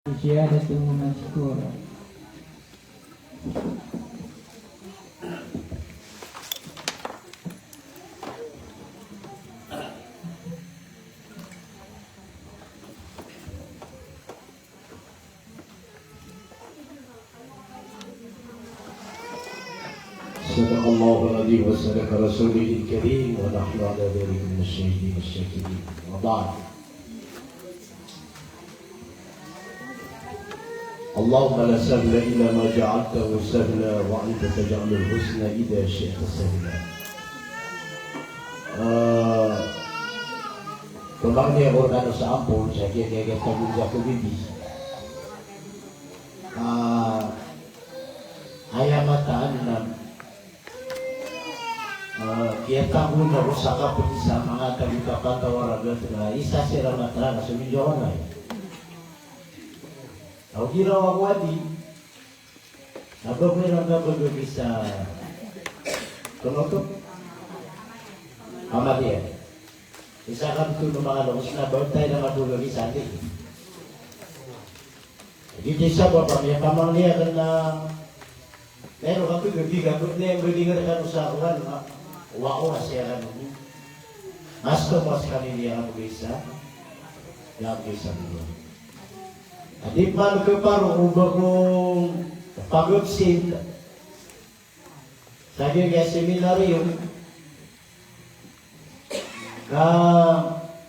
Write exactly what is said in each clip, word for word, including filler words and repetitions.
زيادة مشكورة. صدق الله العظيم وصدق رسوله الكريم ونحن على ذلك من الشاهدين والشاكرين. وبعد. اللهم لا سهل إلا ما جعلته سهلا وأنت تجعل الحزن إذا شئت سهلا. Eh, pamangni ako rkano sa ampon, sa giya, giya, giya, tago sa ko bibi. Ah, aya mataan na, ah, kiyatago na ko sa kapd sa manga tago kapantawara, na isa siran mataan na so minjawanay. Aw, giraw ako adi. Na ba ko iran na ba ko bisa. Kono to? Amat iya. Isa ka btho o manga lokes na ba tayo na ba ko bisa adi. Di di sa ba pa miya pamangni akn na, pero ka pwede di ka pwede na yang pwede nga ka sa kuwan, ma-, wa oras ya kan. Mas to mas kami niya ka pwede sa, ya pwede sa dito. Adi man keparo o ba ko pagepsin. Sa giya seminaryo, ka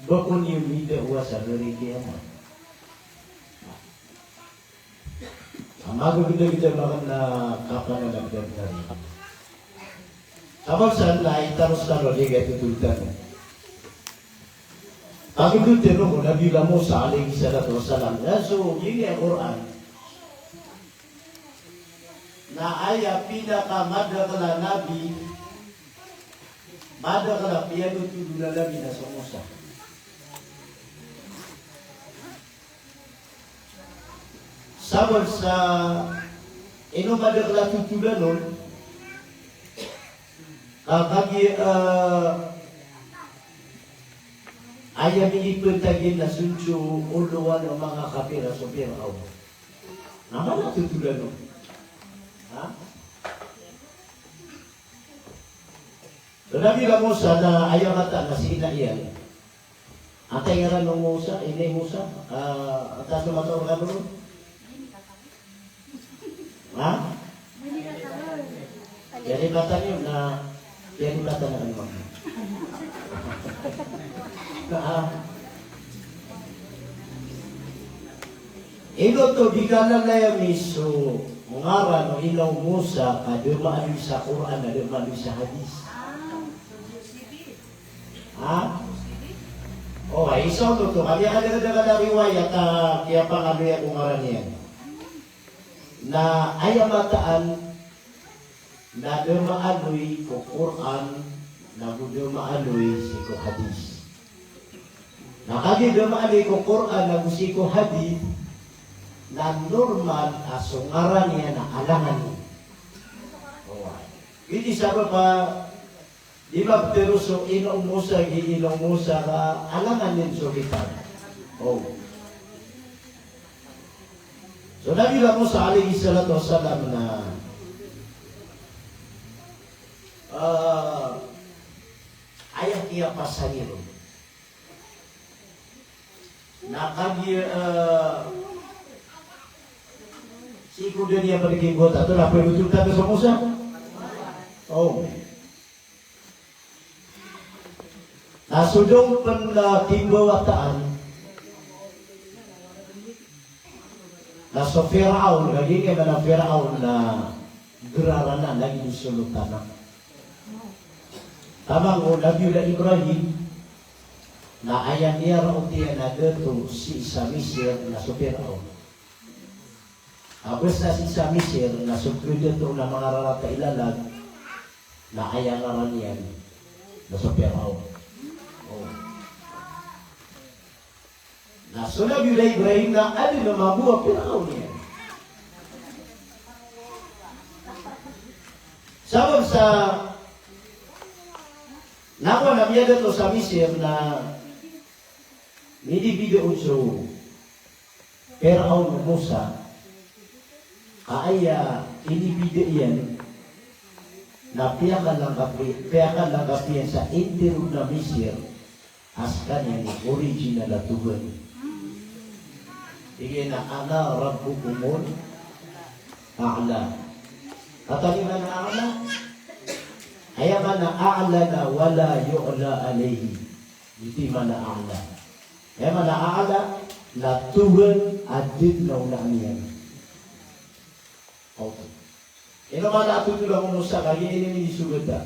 ba ko niyo mida owa sa gari kiyama. Ama ko gida-gida makan na kapan na gida-gida rin. Sabap sa na itaros tano di gaya tutultan. Pagduteno ko Nabi Musa alayhi salatu wassalam. Ya, so, ini ya Quran. Na aya pinakamadakl a nabi, madakl a piyanothol o nabi na so Musa. Sabap sa ino madakl a totholan on, ka kagiya, eh, aya minipantag iyan na so olowan o manga kapir a so Firaun. Na mala totholan on. Ha? So Nabi Musa na aya mataan na si ina iyan. Antaa i ngaran o Musa, ina i Musa, ah, antaa so matao rkano ron? Ha? Aya mataan iyo na, aya mataan iyo na. Ah. Ino oto di kalalayan i so ngaran o ina o Musa, ka da maaloy sa Qur'an, da maaloy sa hadith. Ha? O, ay, isa oto, ka miyakadakadakal a riwayat a kiyapangaloya ko ngaran iyan. Na aya mataan, na da maaloy ko Qur'an, na go da maaloy sii ko hadith. Na kagiya da maaloy ko Qur'an, na go sii ko hadith, na normal a so ngaran iyan na alangan iyan. O, ay. Giyoto i sabap a di maptharo so ina o Musa, gi ina o Musa ka alangan iyan so kitab. O. So Nabi Musa alayhis salatu wassalam na, ah, aya kiyapasad iyan ron. Na kagiya, eh, sii ko da niyan pd kimbawata, oto na pd oto tano so Musa. O. Na so dn pn, eh, kimbawataan. Na so Firaun, lagid iyan a Firaun na giraran a lagid o solotan a. Taman o Nabiyullah Ibrahim, na aya niyaraot iyan a dato sii sa Misir na so Firaun. A basta sii sa Misir na so kadato na manga rarata i lalag, na aya ngaran iyan na so Firaun. O. Na so Nabiyullah Ibrahim na adn a mambo a Firaun iyan. Sabap sa, na kowan a miyadato sa Misir na midibida on so Piraon o Musa, ka aya inibida iyan na piyakalangkap i-, piyakalangkap iyan sa intiro na Misir, a skaniyan i original a Tuhan. Tig iyan a, "Ana rabbukumul a'la." Katawan i maana a'la? Aya maana a'la na wala yu'la alayhi. Ito i maana a'la. Aya maana a'la na Tuhan a da dn a onaan iyan. Okay. Ino maana a totholan o Musa, kagiya ini minisogad a.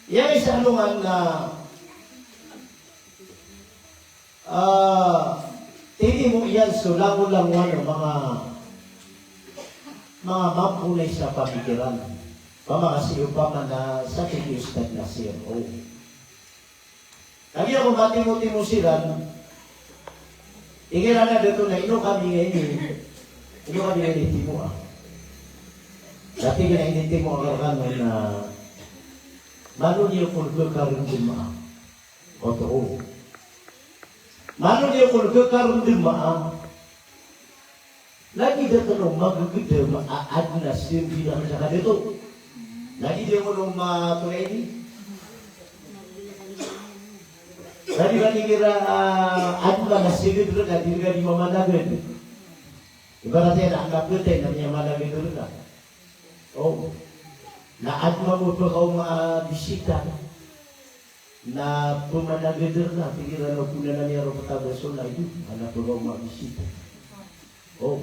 Aya isa alongan na, ah, tinimo iyan so langolangowan o manga, manga mamponay sa pamikiran. Pamakasi opama na sa tig i Ustadh Nasir. O. Kagiya ko matimotimo siran, tig iran a dato na ino kami ngka ini, ino kami ngka ini timoa. Na tig iyan a initimo akn rkano na malo niyo kon khakarndma a. Oto. Malo niyo kon khakarndma a. Lagid a tano magagdam a adn a sambi rakn sa kadato. Lagid iyan kon ma-, tolay di. Lagid a tig iran a adn a sigid rka, di rka di mamanagad. Ibarat iyan a adn a ptay na miyamanagad rka. O. Na adn a mapakaoma a bisita. Na pmanagad rka, tig iran a opama na miyarok ta ba so na ito, adn a pkaoma a bisita. O,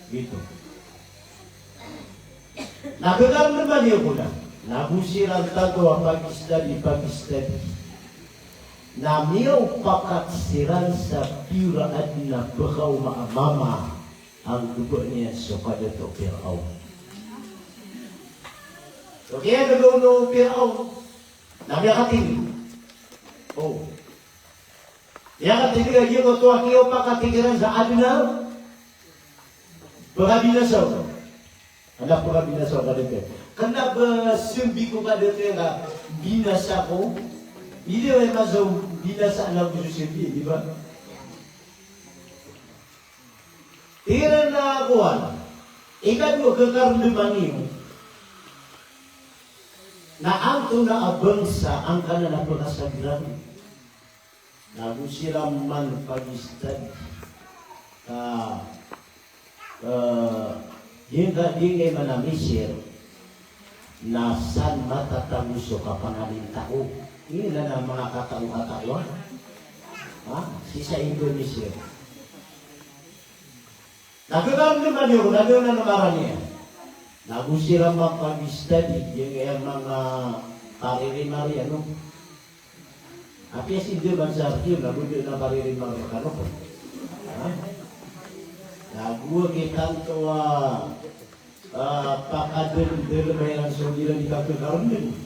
gioto. Na khakarndman iyo ko na, na go siran tanto a pag-study, pag-study. Na miyaopakat siran sa piyor a adn a pkaoma a mama a gba niyan so kadato o Piraon. So, kiyabgan o Piraon. Na miyakatindg. O. Miyakatindg a giyoto a kiyaopakat iran sa adn a pkabinasa. Adn a pkabinasa o kadato. Kna ba sambi ko kadato iyan ka binasa ko. Di dn aya maana o binasa na go so sambi, di ba? Tig iran a kowan, ikadowa a khakarndman iyo na antonaa a bangsa angkanan a pkasagran. Na go siran man pag-study ka, eh, giyangka, giyangkai man a Misir, na san matatago so kapanganin tao. Ino na manga katao-katao, ha? Sii sa Indonesia. Na khakarndman iyo, na da on a marani iyan. Na go siran man pag-study, giyangkaya manga paririmar iyan, no? Apiya sii dn man sa artiyo, na go dn a paririmar rkano. Ha? Na go giyoto a, ah, pakadn dn iran so di iran di khakarndm.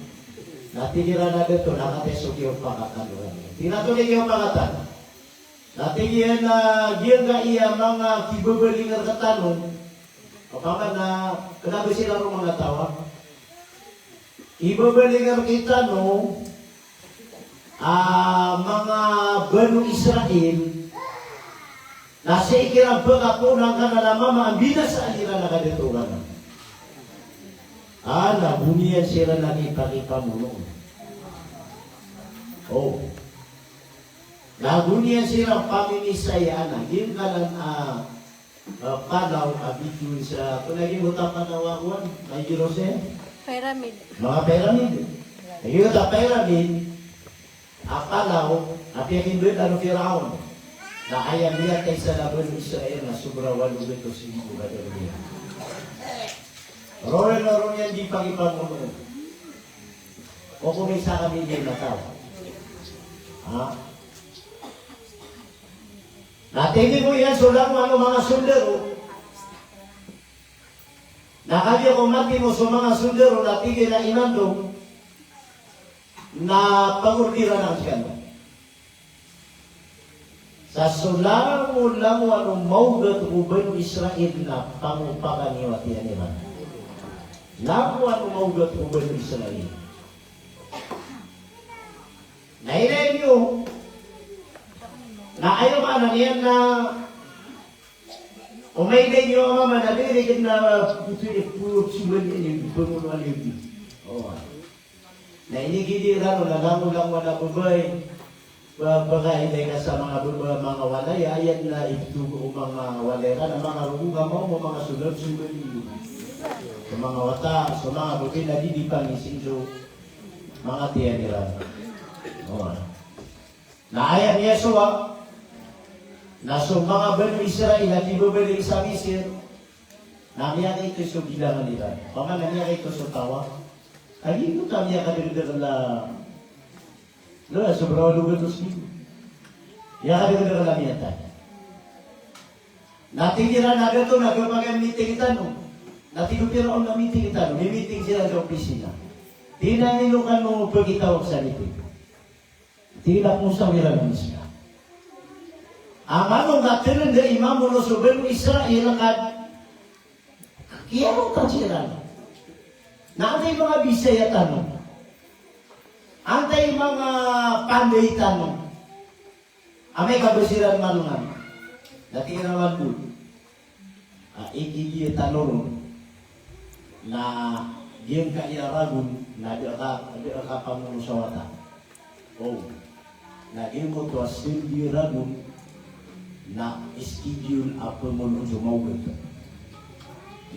Na tig iran a dato, na katii so kiyaopakatan. Tig iran a so kiyaopakatan. Na tig iyan a giyangkaya manga kibabaling rktano. Opama na kna ba siran o manga taw a kibabaling rktano a manga Banu Israil, na sii kiran pkhapoon angkanan a mama a mbinasaan iran a kadato rkano. A, na go niyan siran a kipakipamono. O. Na go niyan siran paminisayaan a giyangkanan a, a, palaw a bitowan sa, aya giyangkoto a palaw a kowan, a Jerusalem? Pyramid. Manga pyramid. Aya giyangkoto a pyramid a palaw a piyakimbetan o Firaon. Na aya miyatay sa Banu Israil na sobra walo gatos ribo kada a doniya. Roo ron, roo niyan di pakipamono. Kokomi sa kami di mataw. Ha? Na tinimo iyan so langowan o manga soldado. Na kagiya ko matimo so manga soldado na tig iyan a imanto na pangordiran akn skano. Sa so langolangowan o maogat ko Banu Israil na pangopakan iyo a tiyan iran. Langowan o maogat ko Banu Israil. Na ilay niyo, Na aya maana niyan na o mailay niyo a mama na diri kna putol i pulot simbal ini, pangoloan ini. O. Na inigid iran on na langolangon a babay. Ba, ba ka ilay ka sa manga baba, manga walay, aya na ipthogo o manga walay iran a manga rogo ka mao, manga soldado, soldado. So manga wata, so manga babay na di di pangising so manga tiyan iran. O. Na aya miyasowa, na so manga Banu Israil a kibabalay sa Misir, na miyakaito so bilangan iran. Opama na miyakaito so taw a, kagiya miyakadakdakl a, lo, sobra walo gatos kilo. Miyakadakdakl a miyatay. Na tig iran a dato na gapakay miting tano. Na tig o Firaun a miting tano, mimiting siran sa opisina. Tig iyan a ino kano pakitawag sa miting. Tig iyan a Musa, wira na Musa. Amay ka tharoon da i mambo o so Banu Israil ka kiyarotan siran. Na antaa i manga bisaya tano? Antaa i manga panday tano? Amay ka ba siran malngan. Na tig iyan a malbod. A, ikigiya tano ron na giyangkaya ragon na da a ka, da a kapamono sa wata. O. Na giyangkoto a sandi ragon na schedule a pamonoon so maogat.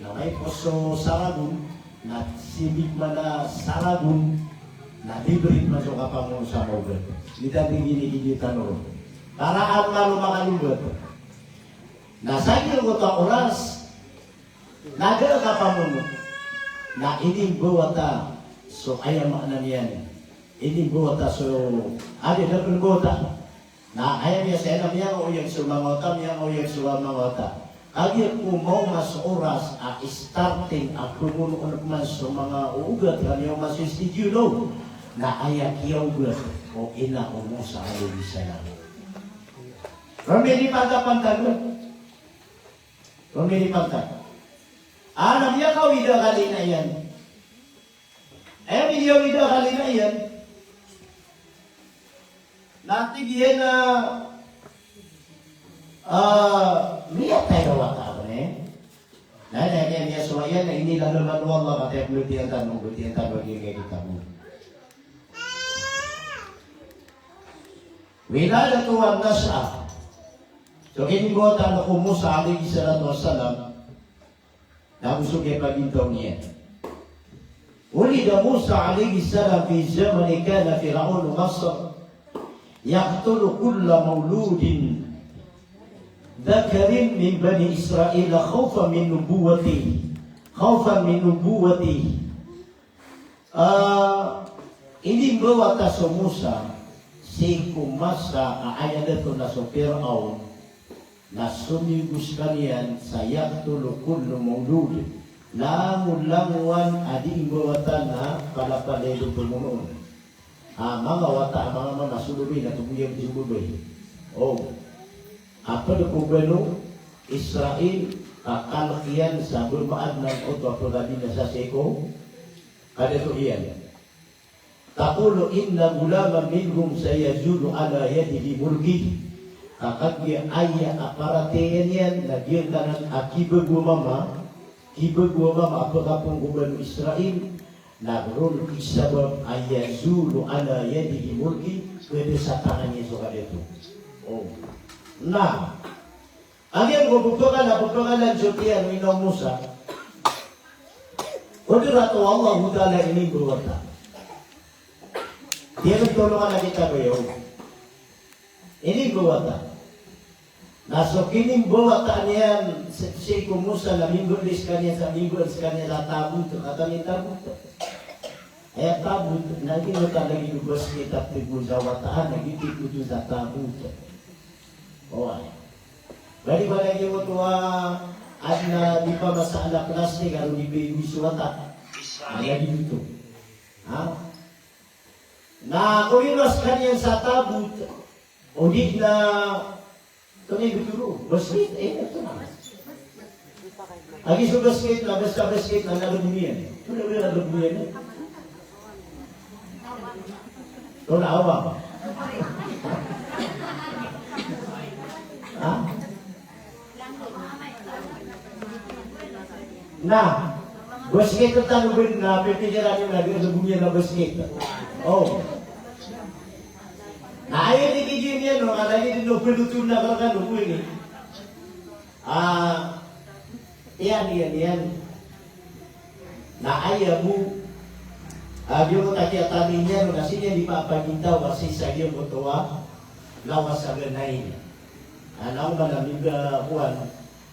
Na maipos so saragon, na sibig man a saragon, na dibrit man so kapamono sa maogat. Gitan di gini, gitan ron. Para a malo makalombat. Na sa giyangkoto a oras, na da a kapamono. Na inimbawata so aya maana niyan. Inimbawata so, adi da pembawata. Na aya miya sa ina miyangaoyag so manga wata, miyangaoyag so manga wata. Kagiya ko maoma so oras a starting a pamonoon man so manga ogat, ka miyaoma so schedule. Na aya kiyaogat o ina o Musa alayhis salam. Romilipantapantag. Romilipantag. Ana miyakawid a kalina iyan. Aya miyawid a kalina iyan. Na tig iyan a, a, miyatay a wata a bne. Na, na, na, miyasowa iyan na inilalaman o Allah, kataya ko latiyan tano, latiyan tano, latiyan tano. Wiladatuhu wan nash'ah. So kinimbawataan o Musa alayhis salatu wassalam, na go so kiyapagintaw niyan. Wulida Musa alayhis salam fi zamanin kana Fir'aunu Misra yaqtulu kulla mawludin dhakarin min bani Israila khawfan min nubuwwatihi. Khawfan min nubuwwatihi. Ah, inimbawata so Musa sii ko masa a aya dato na so Firaun na somiyogo skaniyan sa yaqtulu kullu mawlud. Langolangowan a dii mbawata na palapalaya dn pamonoon. A manga wata a manga mama so babay na togoyag so babay. O. A pd ko Banu Israil ka kalk iyan sa baba adn a oto a pkabinasa sii ko kadato iyan. Taqulu inna ghulaman minhum sayajulu ala yadihi mulki. Ka kagiya aya a paratiyaya niyan na giyangkanan a kibago a mama, kibago a mama a pkapng ko Banu Israil, na ron i sabap a yazulu ala yadihi mulki, pd sa tangan iyan so kadato. O. Na Agiya ko pphakala, pphakala so tiyan o ina o Musa. Kodrat o Allahu Ta'ala inimbawata. Tiyan o tolongan a kita bayaw. Inimbawata. Na so kinimbawataan iyan sii ko Musa na mimbaloy skaniyan sa, mimbaloy skaniyan sa tabot, katawan i tabot. Aya tabot, na giyoto a lagid o basket a tig o Jawa taan, na giyoto i tig o Jawa tabot. Oway. Bali ba lagid oto a adn a di pamasaala plastik a roo di paigoy so wata. Aya di oto. Ha? Na komiloas skaniyan sa tabot, o di na, tonaa i btoro, basket, eh, ito na. Lagid so basket na, basta basket na, na roo niyan. Ito na, ito na, roo niyan. Ito na, awa. Ha? Na, basket tano ben na pipikiran iyo na di na bunyi na basket. O. Na aya di kigin iyan, no, kada di no pelutu na karkan no kuwi ni. Ah, iyan, iyan, iyan. Na aya bo, ah, giyoto a kiyatani niyan, na sii niyan di papagintaw a sii sa giyoto a lawas a Naila. Ah, na oman a mingga kowan,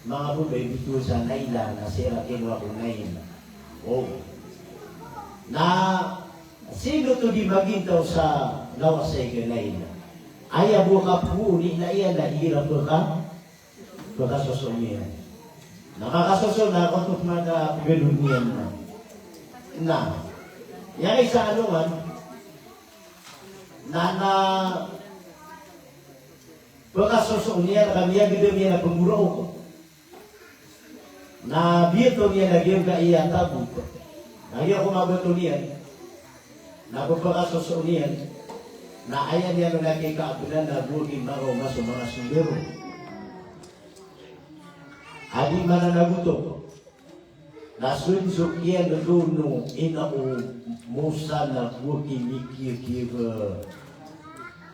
manga babay bitowan sa Naila, na sii ra kinowa ko Naila. O. Na sii oto di magintaw sa lawas a Naila. Aya bo a kapoon iyan na igira peka Pekasoso niyan. Na kakasoso na koto pemada pegedon iyan na. Na, aya isa a alongan, na, na pekasoso niyan ka miyagedam iyan a pemboraok. Na biyoto niyan a giyangkaya tabot. Na giya ko maboto niyan. Na pepekasoso niyan, na aya niyan on a kikaabenan na bo a gii manga oma so manga sondaro a di mananagoto. Na so, so iyan on o ina o Musa na bo a gii mikikiya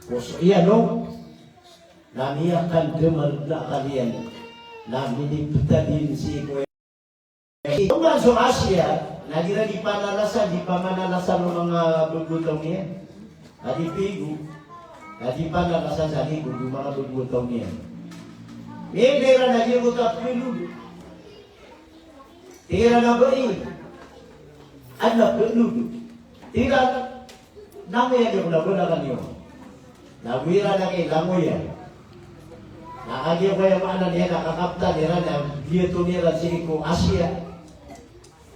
poso iyan on. Na miyakandam a reda a kaliyan. Na minipetadin sii ko Oman so Asiya, na di ra di panalasan, di pamanalasan o manga bebetaw niyan. Na di pigo, na di panalasan sa ligo o manga bebetaw niyan. Miyailay iran a giyoto a pelodo. Tig iran a bai, adn a pelodo. Tig iran, langoy a di ko na balakan iyo. Na go iran a kilangoyan. Na kagiya ko aya maana niyan na kakaptan iran a giyoto niyan sii ko Asiya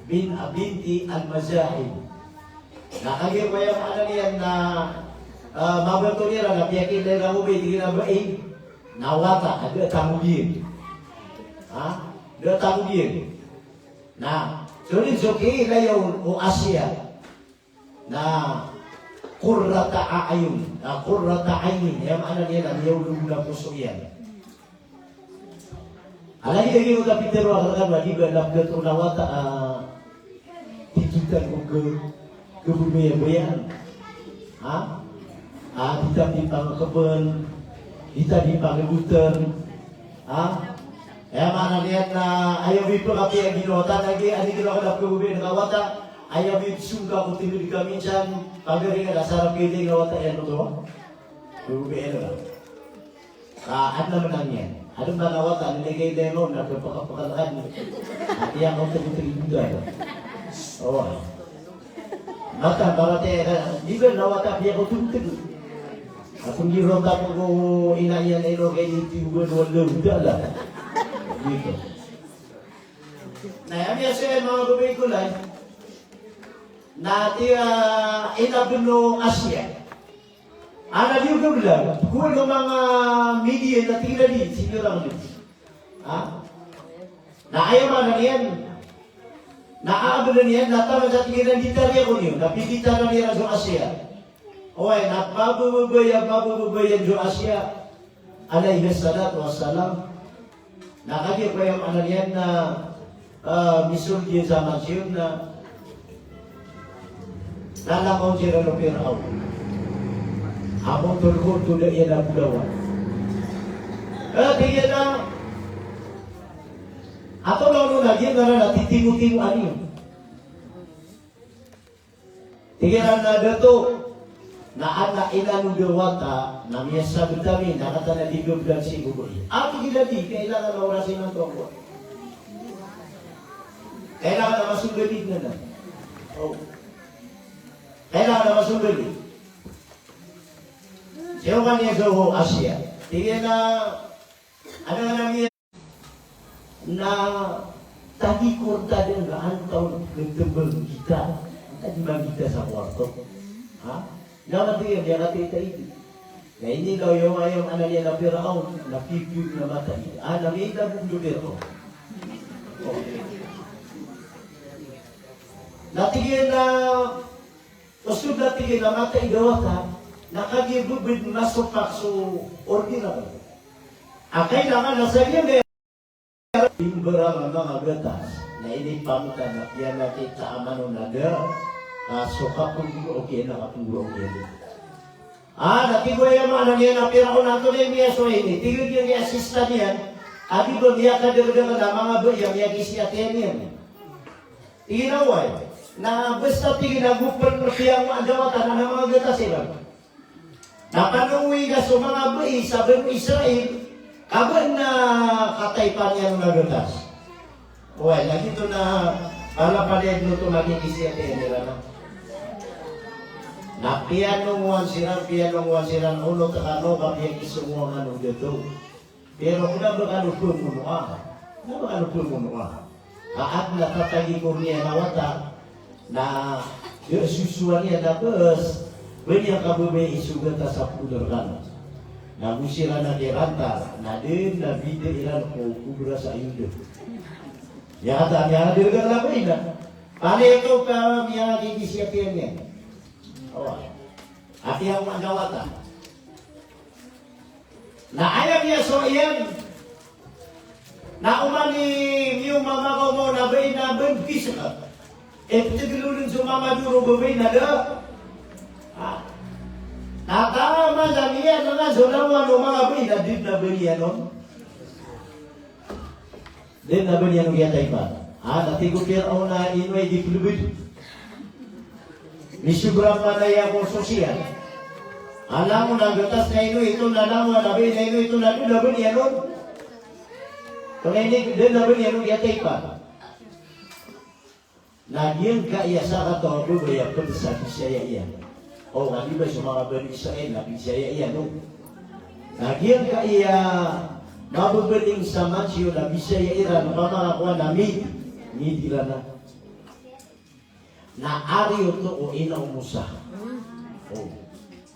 bin, binti Al-Mazahib. Na kagiya ko aya maana niyan na, ah, maboto iran na piyakiilay iran ko bai, tig iran a bai. Na wata a da a tangog iyan. Ha? Da a tangog iyan. Na so dn so kiilaya on o Asiya na qurrata a'yun, na qurrata aynin, aya maana niyan na miyaolog na poso iyan. Lagid a giyoto a pitharo akn rkano a di ba na pd oto na wata a tithotan ko ke, kebabayabayaan. Ha? A di ta di pangkebn, di ta di pangdotn. Ha? Aya maana niyan na aya wi pekapiya ginawa ta na gi, a di ginawa ka da kebabayaan ka wata, aya wi songka ko tilo di ka minsan, pagari ka da sarap ka di ka wata iyan oto. Kebabayaan ka. Ah, adn a menang iyan. Adn a manga wata, na di ka iyan on na pekapekalakan. Ati iyan on tegi-tegi buda. O. Mata, mata, di ba na wata, di ako tegi-tegi. Ako di ron ta ko ina iyan, ino ka ini tiyo ba, wala, wala. Giyoto. Na aya miyasaya manga babay ko lay. Na tig a ina beno Asiya. Ana di oga blag, kowan o manga media na tig iran di, sino lang di. Ha? Na aya maana niyan, na aabelan iyan, na taman sa tig iran di tariya ko niyo, na pipitanan iran so Asiya. Oway, na pabababaya, pabababaya so Asiya alayhis salatu wassalam. Na kagiya ko aya maana niyan na, ah, misold iyan sa mansiyon na, na lakaw siran o Firaun. Amo tolkol to da iyan a bolawan. Eh, tig iyan a, ato na ono na giya na, na titingotingoan iyo. Tig iran a dato, na adn a inanod a wata, na miyasabt ami, na katawan a di beblag sii ko bai. Ati gila di, kailangan a orasi man to ako. Kailangan a masombalid na na. O. Kailangan a masombalid. Siyoka niyan so Asiya. Tig iyan a, adn a miya Na tagikor ta dn ka antaw na tmbang kita, antaa di mangita sa kuwarto. Ha? Na mati iyan, miyakatay ta idi. Na ini ka oyaw, oyaw maana niyan a Firaun, na pipiyo na mata i. Ah, na miyita bo ko Firaun. O. Na tig iyan a, o so da tig iyan a mata i da wata, na kagiya bo bd masopak so ordinary. A kailangan na sa giyangkaya imbara a manga gatas na inipamta na piyanakita a mano na da, ka so kapnggoro o kiyan na kapnggoro o kiyan. A, na tig o aya maana niyan a Piraon a antonaa i miyasowa ini, tig iyan a assistant iyan a di ba miyakadagdag a manga bai a miyakisiyatiyan iyan. Tig iyan a oway. Na basta tig iyan a go pn piyangandawatan a manga gatas iran. Na panowi ka so manga bai sa Banu Israil, ka ba na kataipan iyan on a gatas. Oway, na giyoto na palapalaya dn oto na kikisiyatiyan iran. Na piyanongowan siran, piyanongowan siran, onot kano ka piyakisongowan kano dato. Pero kna ba kano pmonoa. Kna ba kano pmonoa. Ka adn a tatagikor iyan a wata, na da a sosowa niyan na bs ba niyan kababayai so gatas a polo rkano. Na go siran a kirantar, na da a bida iran ko kobra sa Yuda. Miyakata, miyakadagdag a bai na. Palaya oto ka miyakikisiyatiyan iyan. Oway. Ati a manga wata. Na aya miyasowa iyan na oman i miyoma makaoma on a bai na bangkis ka. E, ptgloln so manga doro ba bai na da. A. Na taman a miyan'g so langowan o manga bai na da dn a ba niyan on. Da dn a ba niyan on kiyataipan. A, na tig o Piraon a ino i di plbd. Misobra man aya ko sosial. A langon a gatas na ino ito na langon a bai na ino ito na da dn a ba niyan on. Kna ini da dn a ba niyan on kiyataipan. Na giyangkaya sakataw a babaya pd sa bisaya iyan. O, ka di ba so manga Bani Israil na bisaya iyan, no? Na giyangkaya mababaling sa Mateo na bisaya iran, opama ka kowan na Mid, Mid iran na. Na ari oto o ina o Musa. O.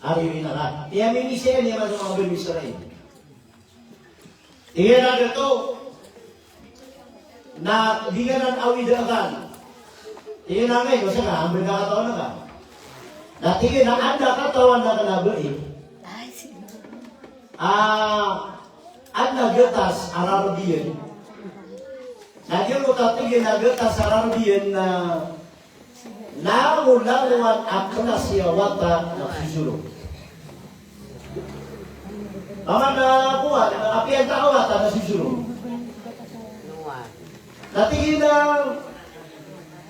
Ari o ina ka. Aya minisaya niyan man so manga Bani Israil. Tig iyan a dato, na di ka nan awid akn. Tig iyan a ngkai, masa ka, amben a katawan ka. Na tig iyan a adn a katawan akn a bai. A, adn a gatas a rarb iyan. Na giyoto a tig iyan a gatas a rarb iyan na langolangowan a klasi a wata na sosolo. Opama na kowan, apiya antaa a wata na sosolo. Na tig iyan a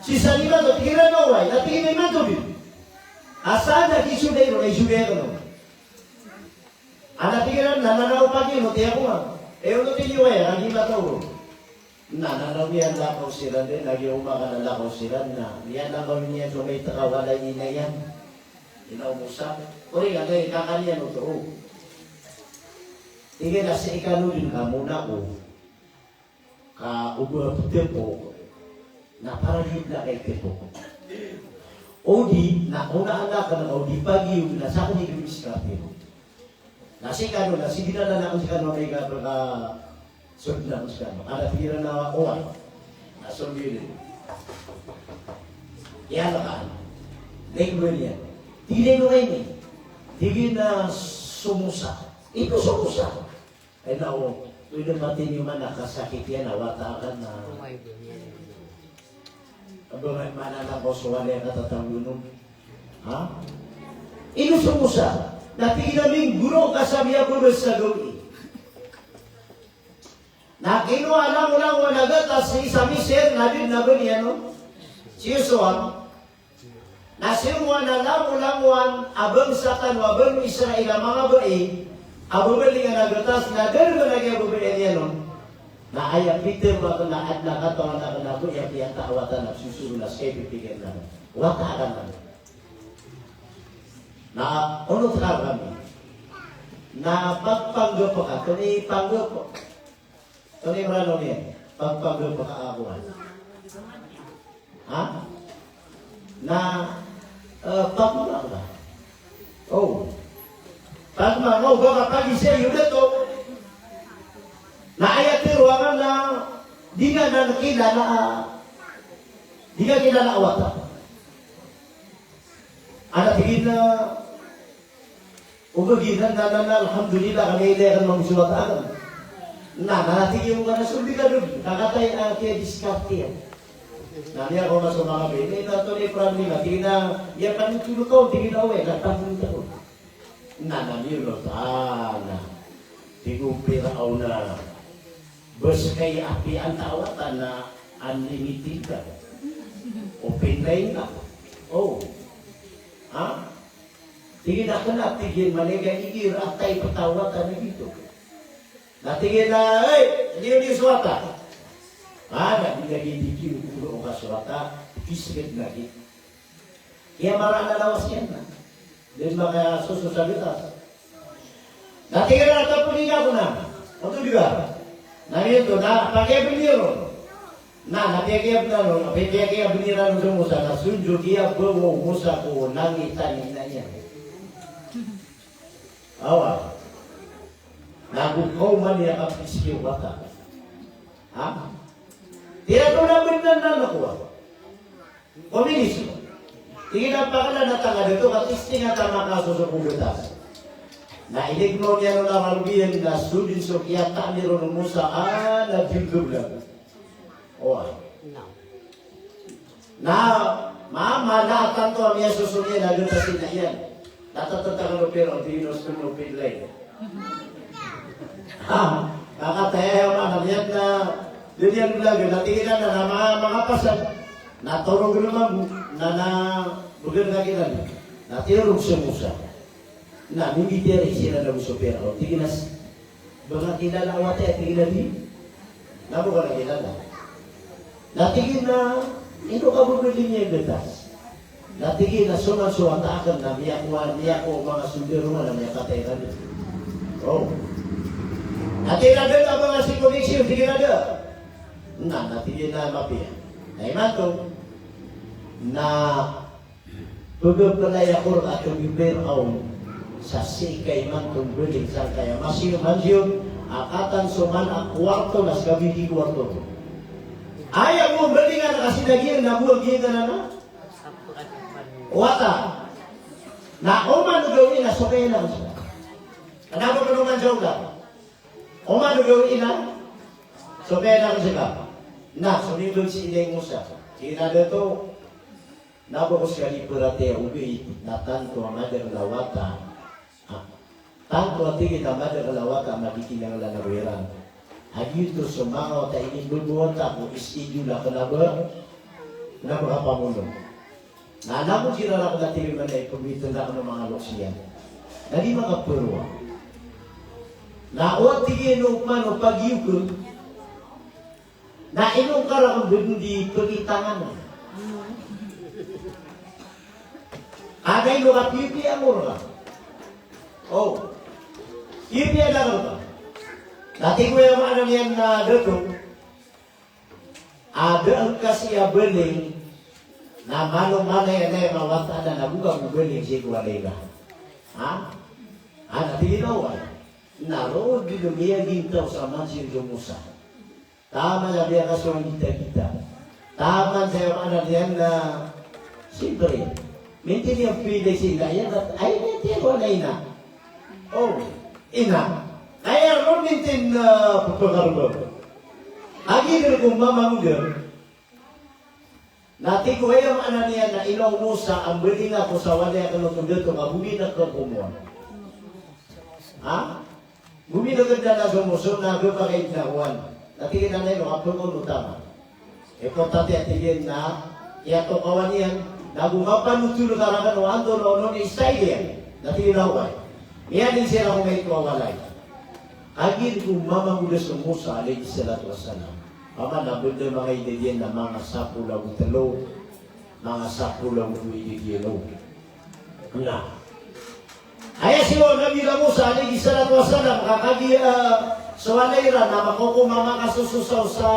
sii sa imanto, tig iyan a oway, na tig iyan a imanto di. Asar na kisoday ron, na isoday akn on. Ana tig iran na, na, na, o pagi mo, tiya ko nga. E, ono tig iyo aya, lagi matawro. Na, na, na, miyalakaw siran den, lagi o maka na lakaw siran na, miyalakaw niyan so maito a walay ina iyan. Ina o Musa. Ori nga, na, ikakan iyan oto. Tig iyan a sii kano den ka mona ko. Ka o ba ptipok, na para di na kaitipok. O di, na onaan akn ka o di pagi, o di na sakn i dn i skapiro. Na sii kano, na sii dn a na akn sii kano, na ika ka sod na akn sii kano. Ana tig iran a oway. Na sod iran. Iyalakaw. Lagid iyan. Tig iyan a ino ini. Tig iyan a so Musa. Ino so Musa? Ay, nako, pwede matini man a kasakit iyan a wata akn na. Aba, man, man, anak ko, so walay a katatago on. Ha? Ino so Musa? Na tig iyan a minggoro ka sa miyababas a gawii. Na kinowa langolangowan a gatas sii sa Misir, na da dn a ba niyan on. Si Yosua. Na sii ko a langolangowan a bangsa tano a Banu Israil a manga bai a babalingan a gatas na da dn a giya babaya niyan on. Na aya pitharo akn na adn a katawan akn a bai a piyatawatan a sosoro na skay pipikir na wata akn na. Na onot ka rkami. Na pagpanggp ka, antonaa i panggp? Antonaa i Mranaw niyan? Pagpanggp ka a kowan. Ha? Na, e, pagmang ka. O. Pagmang, o, ba ka pagizaan iyo dato. Na aya tharoa ka na di nga nan kilala a, di nga kilala a wata. Ana tig iyan a, o ba giyanan na, na, na, alhamdulillah, ka na ilay akn mambo so wata akn. Na, na, tig iyan, ka na so delikado, na kataya a kiyadiskarte iyan. Na miyakaoma so manga bini, na oto ni problem, na tig iyan a, iya panotol ka on, tig iyan a, oway, na tampol ta on. Na, na, miyolot, a, na. Tig o Piraon a, bes kay apiya antaa wata na unlimited ka. Open line ka. O. Ha? Tig iyan a kena, tig iyan, manika igira atay petawatan a gito. Na tig iyan a, "Hey, liyo, liyo so wata." A, na di lagi di kiyo kolo o ka so wata, kisged lagi. Iya maraan a lawas iyan na. Di makasoso sa getas. Na tig iyan a, "Tampol ingka ko na." Oto di ka. Na giyoto, na pakiyaben iyan ron. Na, na piyakiyaben iyan ron, piyakiyaben iyan ron so Musa, na sonjog iyan bewa o Musa ko langit a ina iyan. Awa. Na go kaoma niyan kapiski o wata. Ha? Tiyatonaben anan a kowa. Kominis. Tig iyan a pakala na tanga dato ka testing a ta makasoso ko getas. Na inigmaw niyan on a ralbiyan na so den so kiyata'mir on o Musa a na bilgoblag. Oway. Na, ma, ma, na tanto a miyasoso niyan a getas a ina iyan. Na tatatanga o Piraon, di inos ko no pilay. Ha, kakataya iyan, na, na, niyan na, di niyan blag, na tig iyan a, na, ma, manga pasad. Na torog na mambo, na, na, begen ka kiran. Na tiyorog so Musa. Na, mimbitiyarai siran ago so Piraon. Tig iyan a, ba nga kilala a wata aya, tig iyan a di. Na bo ka na kilala. Na tig iyan a, ino ka bo beli niyan getas. Na tig iyan a, so man so wata aken na miyakowa, miyakowa o manga soldado man na miyakatay iran. O. Na tig iyan a, da a ba nga si connection, tig iyan a da. Na, na tig iyan a mapiya. Na imanto, na Pegepelay ako rka a tig o Piraon, sa sii ka imanto mbaling sangkaya masiyo mansiyo a katan so man a kuwarto na ska bidi kuwarto. Aya bo mbalingan ka sii na giyangkanan a bo a giyangkanan a wata. Na oman o gawii na so kaya na ska. Kena bo kena oman sa oga. Oman o gawii na so kaya na ska. Na so mimbag sii i Musa. Tig iyan a dato. Na ba ko ska di paratiyaya ogaid na tanto a madakl a wata. Ha? Tanto a tig iyan a madakl a wata a madikinanglan a ba iran. A giyoto so manga wata a inibabawata ko schedule a kena ba, kena ba kapamono. Na anan ko siran a kena tig iyan a ipagwiten rakn o manga loks iyan. Na di makaparoa. Na o tig iyan o pman o pagiyokn. Na ino ka rakn bn di pkitangan. Ka da ino ka piyapiya mo rka. O. Piyapiya da rka. Na tig o aya maana niyan na dato. A da angka sii a baling. Na malo malaya na aya mawata anan na go ka bo baling sii ko walay ka. Ha? A na tig iyan a oway. Na roo di dn miyagintaw sa mansiyon so Musa. Taman a miyakasowa gitagita. Taman sa aya maana niyan na, siyempre, mintin iyan pilay sii na iyan, ay, mintin ko na ina. O, ina. Kaya ron mintin, ah, pagkarga. Agi dn ko mama mo dn. Na tig o aya maana niyan na ino o Musa a mbaling ako sa walay akn oto dato ka bo ginakn ko mowa. Ha? Bo ginakn dn a so Musa na khapakay dn a kowan. Na tig iyan a ino, khapakay on o tama. Importante a tig iyan na iyatokawan iyan na go mapanotol ka rakn o antonaa onon i style iyan. Na tig iyan a oway. Miyaling siran ko maito a walay. Kagiya ko mama mo dn so Musa alayhis salatu wassalam. Paman na benda manga idad iyan na manga sapolo ago tlo, manga sapolo ago dowa i idad iyan o. Na aya siyowa o Nabi Musa alayhis salatu wassalam, ka kagiya, ah, so walay iran na makokoman a makasososaw sa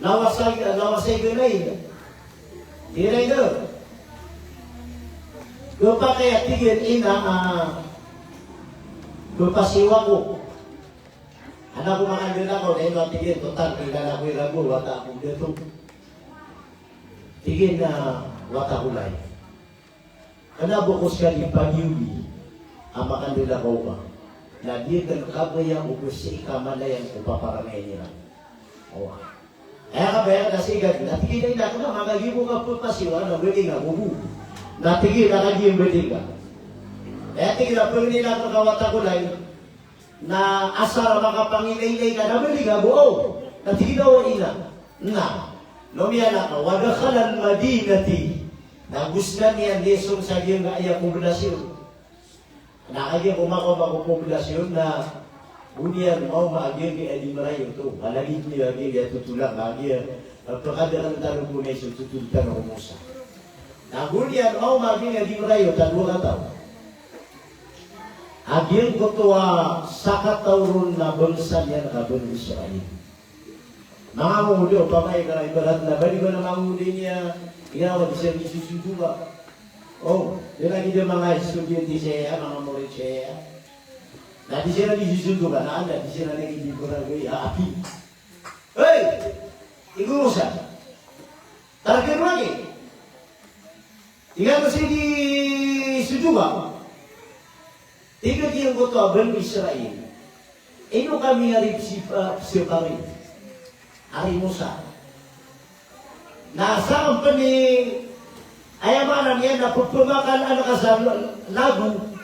lawasay, lawasay ganay. Di na ino. Khapakay a tig iyan ina, ah, khapasiwa ko. Anak ko makandala ko, na ino a tig iyan, total kilala ko i rago, wata ako dato. Tig iyan a wata ko lay. Kena bo ko ska di pagiyogi a makandala ka oka. Na di kn kabaya o bs i kamalayan ko paparangayan iran. Oway. Aya kabaya na sigad, na tig iyan a ina ko na makagibo ka pphasiwa na bali nga bobo. Na tig iyan a kagiya bali nga. Aya tig iyan a pangnin akn ka wata ko lay. Na asar a makapangilaylay ka na bali nga bobo. Na tig iyan a o ina. Na. Lomiyan aka, wa dakhala al-madinati. Na gosnan iyan lisong sa giyangkaya poblasyon. Na kagiya ko makaoma ko poblasyon na go niyan maoma a giyangkaya di marayo oto. Kalagid niyo a giyangkaya totolan, a giya, eh, pkadaan tano ko na iso totol tano ko Musa. Na go niyan maoma a giyangkaya di marayo oto, dowa kataw. A giyangkoto a sakataw ron na bangsa niyan a Banu Israil. Manga mangodi, opama i kala ibarat na bali ko na mangodi niya, ina wa di siran di sosodoka. O, di na gida manga estudyante saya, manga morit saya. Na di siran di sosodoka, na anda di siran lagid di barangay, a, api. Hey! Tig o Musa. Target lagi. Tig iyan a sii di sodoka. Tig a giyangkoto a Banu Israil. Ino kami ari psi-, ah, psipari. Ari Musa. Na sa pn i, aya maana niyan na pphamakaan ka sa lago.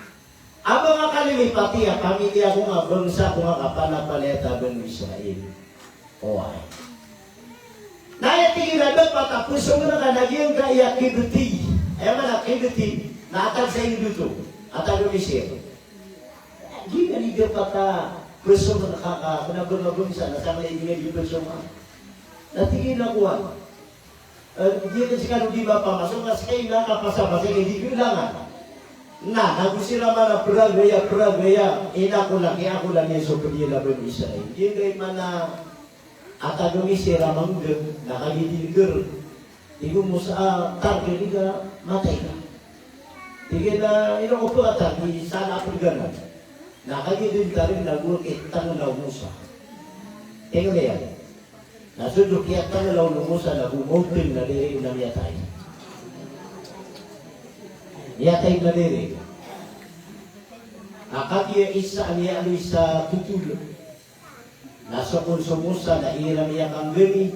A ba nga kalilipati a pamilya ko nga bangsa ko nga kapanapalaya ta Banu Israil. Oway. Na aya tig iyan a dapat a pzongan ka na giyangkaya Qibti. Aya maana Qibti, na atag sa Indo oto. Atag o Misir. Di na di dapat a pzongan ka ka, kna ba nga bangsa, na sa nga di nga di pzongan. Na tig iyan a kowan. Eh, di ka skano di mapamasok, na ska ina ka pasapasa, di kailangan. Na, na go siran man a pragaya, pragaya, ina ko laki, ako laki so pd iyan a Banu Israil. Di nga i maana a taga Misir a mangdg, na kagiya di ngger. Tig o Musa, ah, target di ka, matay ka. Tig iyan a, ino ko pkatarget, sana a pdganan. Na kagiya di target, na go kitangla o Musa. Tig iyan. Na so dn kiyatangla on o Musa na go mawtn na diri na miyatay. Miyatay na diri. Na kagiya isa a miyaaloy sa totol. Na so kon so Musa na igira miyakanggani,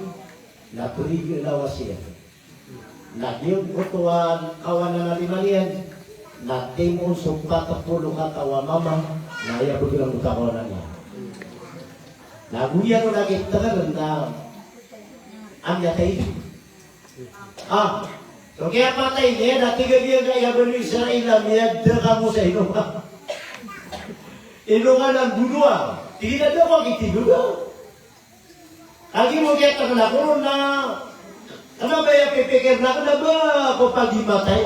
na prign a wasiyat. Na giyangkoto a kawanan a lima niyan, na timoon so pat polo kataw a mama, na aya pgr angkoto a kawanan iyan. Na go iyan on a kitngr na a miyatay. Ah, so kiyapatay niyan, na tig a giyangkaya Banu Israil a miyada ka Musa, ino ka, ino ka na dodowa. Tig iyan a da ko a kitidodowa. Kagiya mo kiyatngl ako ron na, kna ba aya pipikir na kna ba ko pagimatay.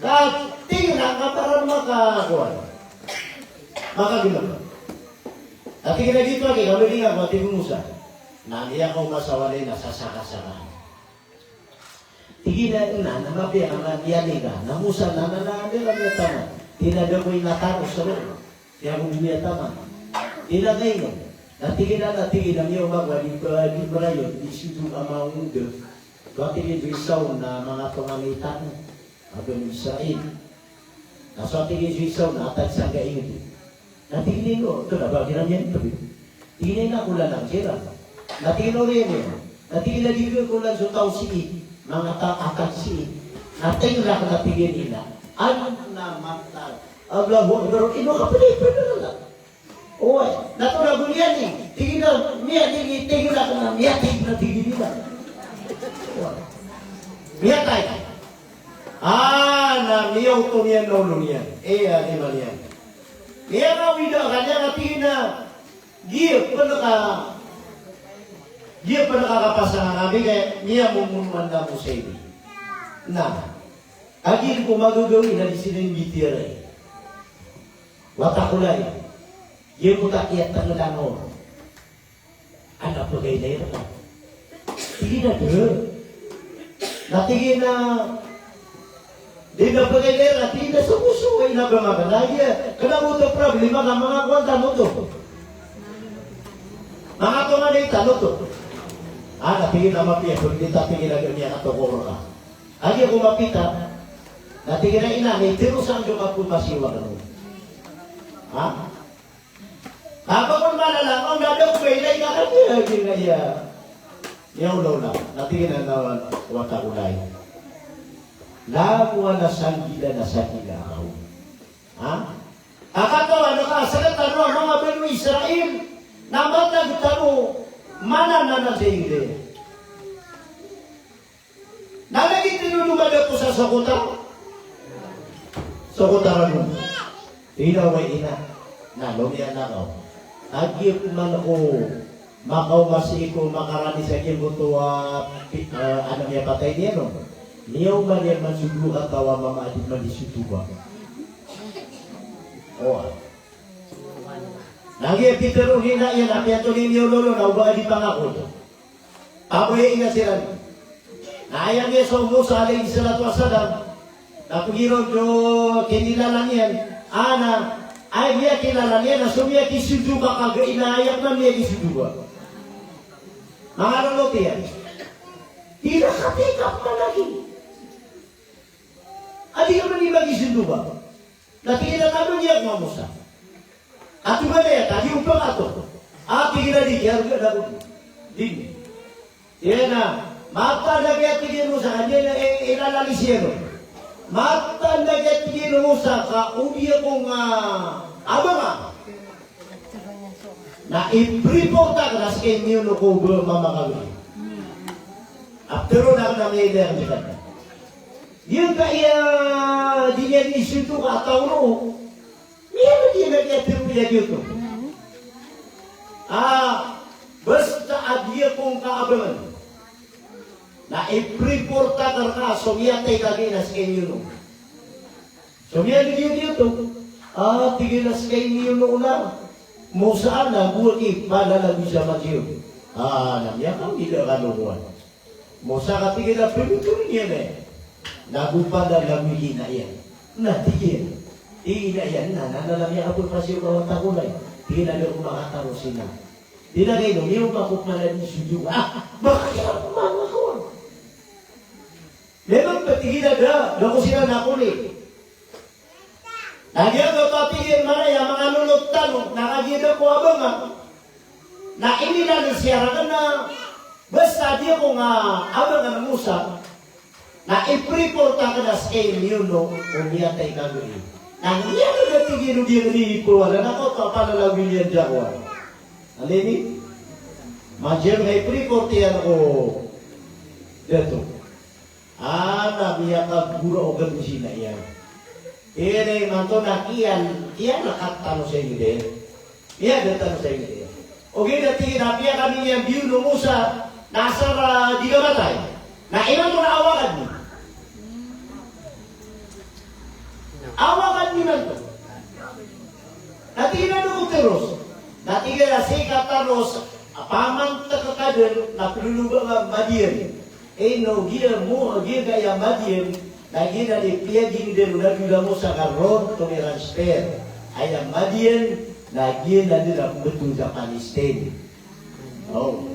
Ka tig iyan a kaparan makakowan. Makagnk. Ka tig iyan a giyoto aki, ka ba di nga ko, tig o Musa. Na miyakaoma sa walay na sasakasaka. Tig iyan a, na, na mapiya ka na, iyan iyan, na Musa, na, na, na, anda ka miyataman? Tig iyan a da ko inataros ron. Tig iyan a ko miyataman. Tig iyan a kaino? Na tig iyan a, na tig iyan a miyaoma ko a di, di marayon, di sodog a manga ongd. Ka tig iyan a so isa on na manga tonganay tano a Banu Israil. Na so tig iyan a so isa on na atag sangkai ingd. Na tig iyan a ino, kna ba kiran iyan, tig iyan a ina ko lanang kiran. Na tig iyan a oriyan iyan. Na tig iyan a di ko olan so taw sii, manga ta-, atag sii. Na tig iyan a, na tig iyan a ina. Anna matal. Allahu Akbar. Ino ka pd, pd na. Oway. Na tonaa bo niyan i. Tig iyan a, niyan i, tig iyan a kna, miyatay na tig iyan a. Oway. Miyatay. Ah, na miyaoto niyan na olo niyan. Iya, di ba niyan? Miyakawida ka niyan a tig iyan a, giya pn ka, giya pn ka kapasang a kami kay miyamomonoan na ko sa ini. Na, a giya ko magagawii na di sii na imbitiyarai. Wata ko lay. Giya ko ta kiyatngl ako. Anda pagaylay rka? Tig iyan a da. Na tig iyan a, di na pagaylay rka, tig iyan a so ko so, ina ba maka na iya. Kna oto problema ka manga kowan tano oto. Manga tonganay tano oto. Ah, na tig iyan a mapiya, pagdita tig iyan a da niyan a tokor ka. Kagiya ko mapita, na tig iyan a ina, na itharo san so kapphasiwa kano. Ha? Aba kon malala, o na da ko ba ilay ka kaniya, gina iya. Iya, ulaw na. Na tig iyan a wata ko lay. Langowan a sanggila na sanggila ako. Ha? Ka katawan ka a sekatano a manga Banu Israil na matag tano, mana na na sa ingd. Na lagid tano o mada ko sa Sokota. Sokota ragon. Tig iyan a, oway ina, na lomiyan ako. Kagiya pman ko makaoma sii ko makarani sa giyangkoto a pi-, eh, anak niyan a patay niyan, no? Niyaoma niyan man so dowa kataw a mama a di man di sotoba. Oway. Na giya pitharo o ina iyan a apiya oto niyan miyololo na o ba ka di pangakod. Paboyai na siran. Na aya niyan so Musa alayhis salatu wassalam, na pagiraw o kinilalan iyan, a na, aya giya kinilalan iyan na so miyakisodoka ka ga ina aya pman miyakisodoka. Manga lolot iyan. Di na katikap man lagi. A di ka man di makisodoka. Na tig iyan a, "Kano niyan ko a Musa? Ato ba na iya, tagi o pakato." A tig iyan a, "Di, kiyarga na ko." Di. Iyan a, mataan a giya tig iyan o Musa, ka niyan a, eh, ilalalis iyan o. Mataan a giya tig iyan o Musa, ka o di ako nga abang a. Na i-report akn a sii ko miyonong ko ba mama ka gii. After on akn a miyailay akn di ka. Giyangkaya di niyan isodoka a taw roo. Miyailay, miyailay a tiro iyan giyoto. Ah, basta a di ako ngka abangan. Na i-report akn rka so miyatay ka gii na sii ko miyonong. So miyadn giyoto. Ah, tig iyan a sii ko miyonong na. Musa na go aki palalagoy sa matiyo. Ah, na miyakawid a kalokowan. Musa ka tig iyan a pmbthoron iyan a. Na go palalagoy i ina iyan. Na tig iyan. I ina iyan na, na, na, na miyakapphasiyo ka wata ko lay. Tig iyan a da ako makataro sii na. Di na kaino, miyaoma ako pman a di sodoka. Ah, bakit ako manga ko? Memang ptigil a da, da ko siran a koni. Na giyangkoto a tig iyan man a aya manga lolot tano, na kagiya da ko abang a. Na inilalis iyan rakn a, basta di ako nga abang a Musa. Na i-report akn a sii ko miyonong o miyatay ka gii. Na niyan a tig iyan o di akn di ipowala na koto a palalagoy niyan diyakowa. Anda ini? Madiyam na i-report iyan ko dato. Ana, miyakagoraok a dn sii na iyan. Iri man oto na kiyan, kiyan a katano sa ingd. Iya, da tano sa ingd. Ogaid na tig iyan a apiya kami niyan biyono o Musa, na asar a di ka matay. Na imanto na awakan mi. Awakan mi imanto. Na tig iyan a da ko teros. Na tig iyan a sii ka taros, a pamantk ka dn, na ploloba ka Madian. Ino giya mo, giya gaya Madian, na giyanan i piyagingd o Nabi Musa ka road to transfer. Aya Madian, na giyanan i pmbtowan sa Palestine. O.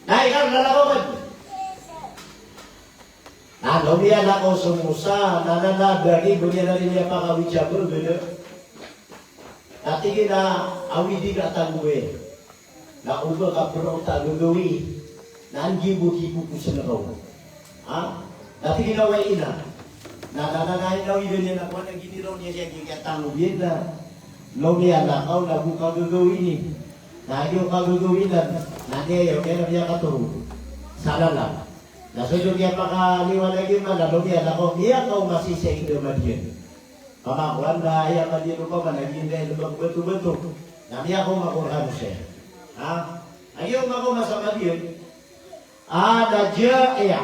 Na ikaw, lalakaw ka. Na lomiyan ako so Musa, na, na, na, bagi, bagi na rin niya pakawid sa burger. Na tig iyan a awidi ka tanggoy. Na o ba ka pn oto a gagawii, na anda bo ki popos na kaw. Ha? Na tig iyan a oway ina. Na, na, na, na, ina, oway ina, na kowan a giniraw niyan sii a giya tanggoy iyan na. Lomiyan ako na go ka gagawii ini. Na giya ka gagawii na, na niyan, aya, aya, aya katoro. Sa lalan. Na so dn iyan pakaliwanag iyan man, na lomiyan ako, miyakaoma sii sa ingd a Madian. Pamakowan na aya Madian opama na giya lbang bato-bato. Na miyakaoma ko rkano saya. Ha? Aya miyakaoma sa Madian. Ana jaya.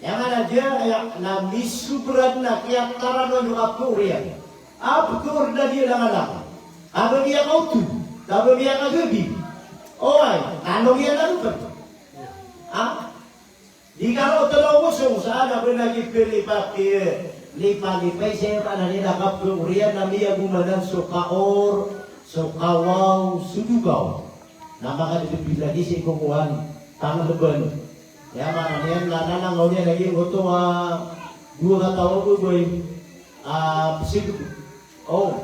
Aya maana jaya na misobra dn a kiyatarano o kapkhaor iyan. A pkhaor na di langalang. A ba miyakaoto. A ba miyakagabi. Oway, tano iyan a rupn. Ha? Di kano tlo mosong sa ana ba na gii pilipat, eh, lipa-lipay saya ba na nila kapkhaor iyan na miyagomanan so kaor, so kawaw, so dogaw. Na makadidipin lagi sii ko kowan, tanglban. Aya maana niyan na nanangaw niyan lagi oto a dowa kataw a babai a psik. O.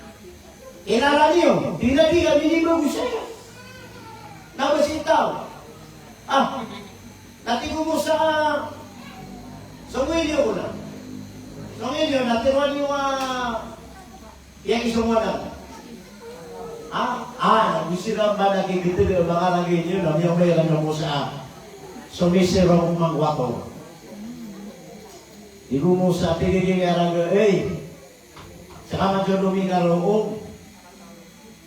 Inala niyo, tig iyan a di kami di magosa. Na ba sii taw? Ah, na tig o Musa, song iliyo ko na. Song iliyo, na tig iyan a, iya ki song wala. Ah, ah, na go siran ba na kikiteg a manga ragay niyo, na miyaoma iran o Musa. So Misir o mangwato. Tig o Musa, tig iyan a ragay, ey, seka man so domi ka roo.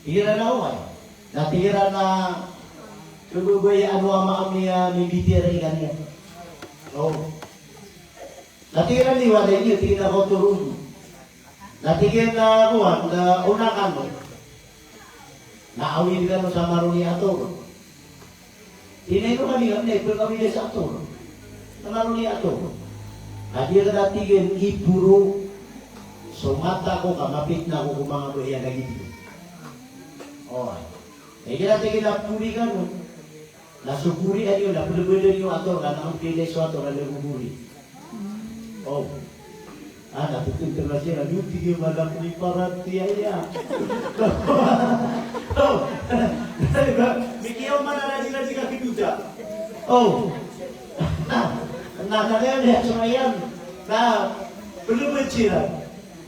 Tig iran a oway. Na tig iran a, so babayaan o ama ami a mibitiyarai ka niyan. O. Na tig iran a, oway, tig iyan a, koto roo. Na tig iyan a, kowan, na ona kano. Na awid kano sa maroni a ator. Tig iyan a, ino kami, kami na ipekawid sa ator. Sa maroni a ator. Na tig iyan a, tig iyan, iporo so mata ko ka mapitna ko ko manga babay a lagid iyo. O. Tig iyan a, tig iyan a, pori kano. Na so porian iyo, na pelebeden iyo ator, na angkilay so ator, na lagogori. O. Ah, na totol tena siya, na duti iyo, malam ni paratiyaya. O. Mikiyaw man a lagi O. Na, na, na, na, na, so ayan. Na, plombed siran.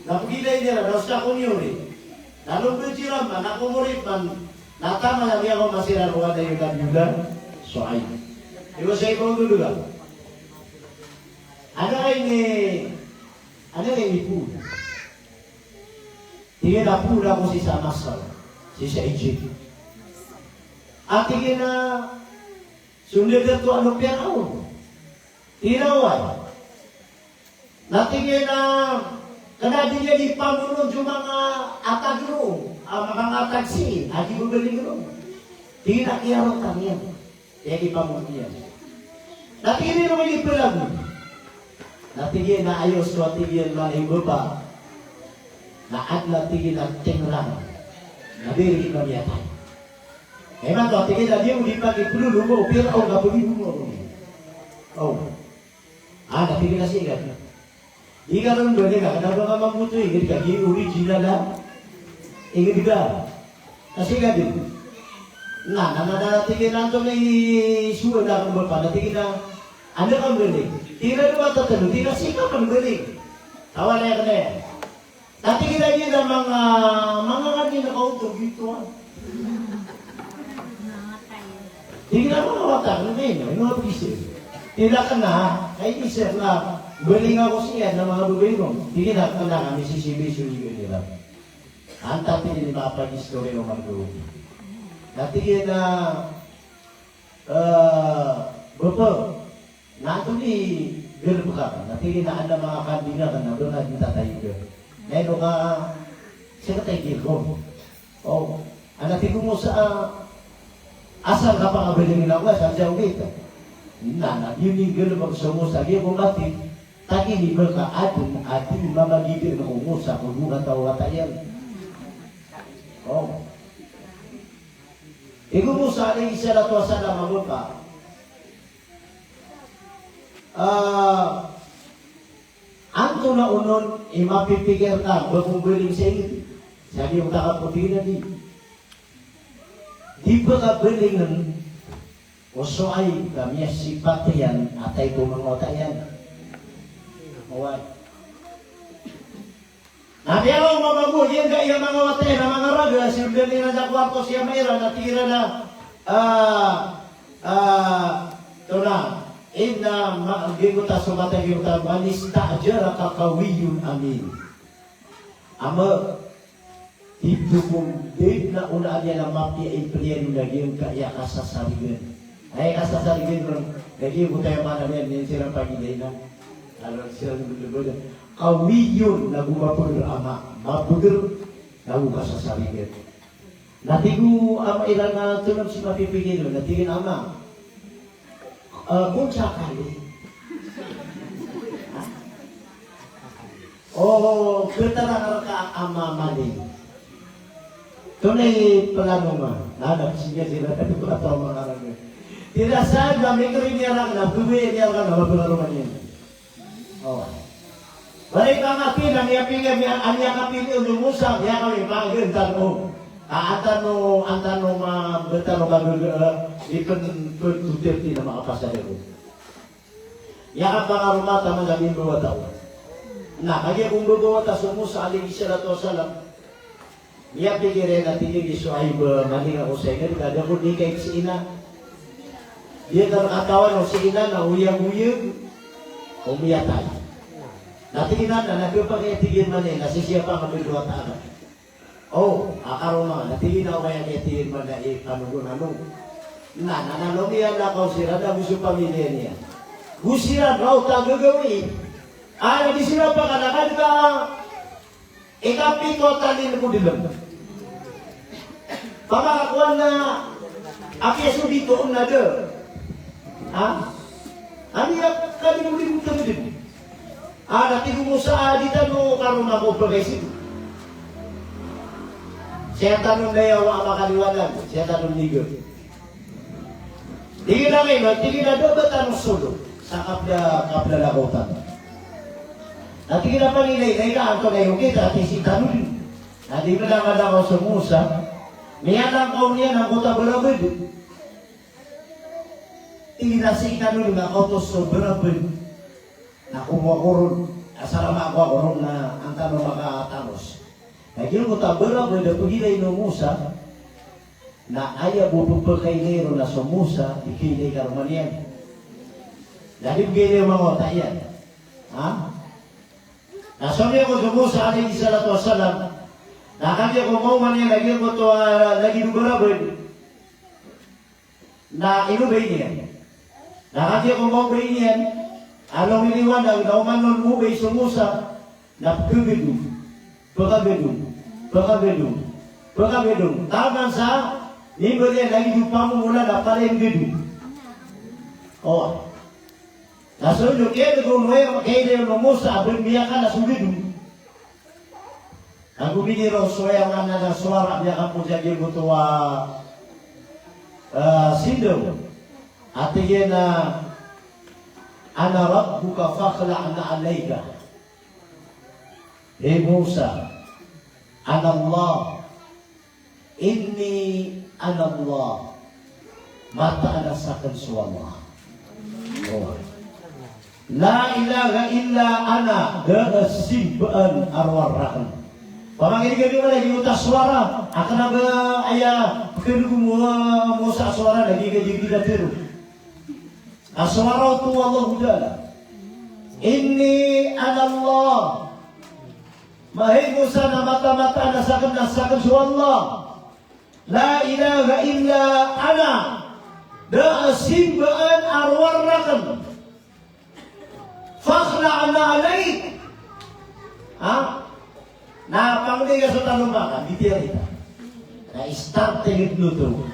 Na pagilay iran, na osta ko niyo ri. Na lombed siran man, na komorit man, na taman a miyakaoma siran o Nabiyullah Shuaib. Iwa sa ikaw dolo ka. Ano kay ni, ano kay ni Paul? Tig iyan a poon ako sii sa Masar, sii sa Egypt. A tig iyan a so ndadatoan o Firaun. Tig iyan a oway. Na tig iyan a kna di niyan di pamonoon so manga atag roo, a manga atag sii a di mbaling roo. Tig iyan a kiyarotan iyan. Aya kipamono iyan. Na tig iyan a ino ka di pelago? Na tig iyan a aya so, tig iyan, mala i bapa na adn a tig iyan a tingrang na di ri mamiyatay. Imanto a tig iyan a di ako di pakipeloloma o Firaun ka pagibonga ko niyan. O. A, na tig iyan a sii ka di. Di ka ron mbaling a, kna ba nga mambo oto ingd ka, di original a ingd ka. Na sii ka di. Na, na, na, na, tig iyan a antonaa i sowa na kambapa, na tig iyan a anda ka mbaling? Tig iyan a di ba tatano, tig iyan a sii ka pn mbaling. Tawa na iyan kna. Na tig iyan a giya manga, manga kandina ka oto, gioto a. Tig iyan a manga wata, ano ba ino, ino a pagisa? Tig iyan a kna, ay isa na, mbaling ako sii na manga babay ron. Tig iyan a kna, kami sisibay so liyo iran. Antaa tig iyan i mapag-istorya o Marco. Na tig iyan a, eh, bapa, na antonaa i galbk ka? Na tig iyan a adn a manga kandina ka na ba nga dn tatay ka. Na ino ka, sktay gilkom. O, ana tig o Musa a, asar ka pakabaling na ko, asar sa ogit. Na, na, giya minggalbk so Musa, giya ko mati, tagi ni baka adn a di mamagidn o Musa ko bo kataw a wata iyan. O. Tig o Musa alayhis salatu wassalam a bapa, ah, antonaa onon i mapipikir ka ba ko mbaling sa ingd? Sa di ko takap ko tig iyan a di. Di pakabalingn o Shuaib ka miyasipat iyan a tayto manga wata iyan. Oway. Na miyaoma mambo iyan ka iya manga wata iyan a manga raga, sinondan iran sa kowarto si ama iran, na tig iran a, ah, ah, tona, inna ma-, giyangkoto a so mata giyangkoto a, man ista'jaraka qawiyyun amin. Ama, tito ko, da dn a onaan iyan a mapiya i pniyano na giyangkaya kasasarigan. Aya kasasarigan ron, na giyangkoto aya maana niyan, niyan siran pagilay na. Ano siran, qawiyyun, nago mapagr, ama, mapagr, nago kasasarigan. Na tig o ama iran a, antonaa so mapipikir on? Na tig iyan a, ama, eh, kunsa kali. O, keterangan ka ama mali. Tonaa i plano ma? Na, na, sige, sige, na, tig o ama, tig iyan a sa, na, mikri niyan rakn, na, bibiyaan iyan rakn, na, mapagr roma niyan. O. Balik ka nga pila, miyapili, miya-, a miyakapili o Musa, miyakawing panggantan o. Ka an tano, an tano ma, btano ma, eh, di pn, pn, two thirty na makapasad ako. Miyakapangaroma taman a mimbawata on. Na, kagiya ko mbabawata so Musa alayhis salatu wassalam, miyapikir iyan a tig iyan i Shuaib, maling ako sa ingd ka, da ako dn ikait si ina. Di akn katawan o si ina na oyag-oyag o miyatay. Na tig iyan a, na, na khapakay a tig iyan man iyan a sisiyapa nga bndowata ka. O, a karoma, na tig iyan a, o kaya kaya tig iyan man a i panogon ano. Na, na, na, lomiyan na kaw siran na go so pamiliya niyan. Go siran raot a gagawii. A, na di siran pakalakad ka ikapito a talin ko dlm. Pamakakowan na apiya so dito on na da. Ha? Ano iya kalimolimot ka dn? A, na tig o Musa a, di tano karoma ko pagay sii. Saya tano ndayawa a makaliwanag, saya tano niger. Tig iyan a, tig iyan a, da ba tano solo sa kapla, kaplalakaw tano. Na tig iyan a, pangilay, na ila anto na iyo kita, ti si tano dn. Na di mlangalakaw so Musa, miyanakaw niyan angkoto a balabad. Tig iyan a sii kano dn a kaotos so barabd na komowa ko ron, asar a makowa ko ron na an tano makatanos. Na giyangkoto a barabd a pagilay o Musa, na aya bo pphakailay ron na so Musa, di kailay karoma niyan. Na di pkailay o manga wata iyan. Ha? Na so miyakowa so Musa alayhis salatu wassalam, na kagiya ko maoma niyan a giyangkoto a lagid o barabd, na ino ba ini niyan? Na kagiya ko maoma ba ini niyan, a lominiwanag na oman on mobay so Musa, na pkagdong, pkagdong, pkagdong, pkagdong. Taman sa mimba niyan lagid o pamomola na palaya ngdong. O. Na so niyo kiyadong o, kailay o Musa a bn miyakala so gdong. Ago miniraw so aya maana na sowara a miyakapoon sa giyangkoto a, eh, sindaw. A tig iyan a, "Ana rabbuka fakhla' na'layka." Hey Musa, ana Allah. Inni ana Allah. Mataan a sakn so Allah. O. La ilaha illa ana, da a simbaan a rowar rakn. Pamangni ka di ba lagid oto a sowara, a kna ba aya pkadong o Musa a sowara lagid ka di, di ka tero. A sowara oto o Allahu Ta'ala. Inni ana Allah. Hay Musa, na mata-mataan a sakn, na sakn so Allah. La ilaha illa ana. Da a simbaan a rowar rakn. Fakhla' na'layk. Ha? Na pangni ka so talomba ka, B T R ita. Na start tigit luto.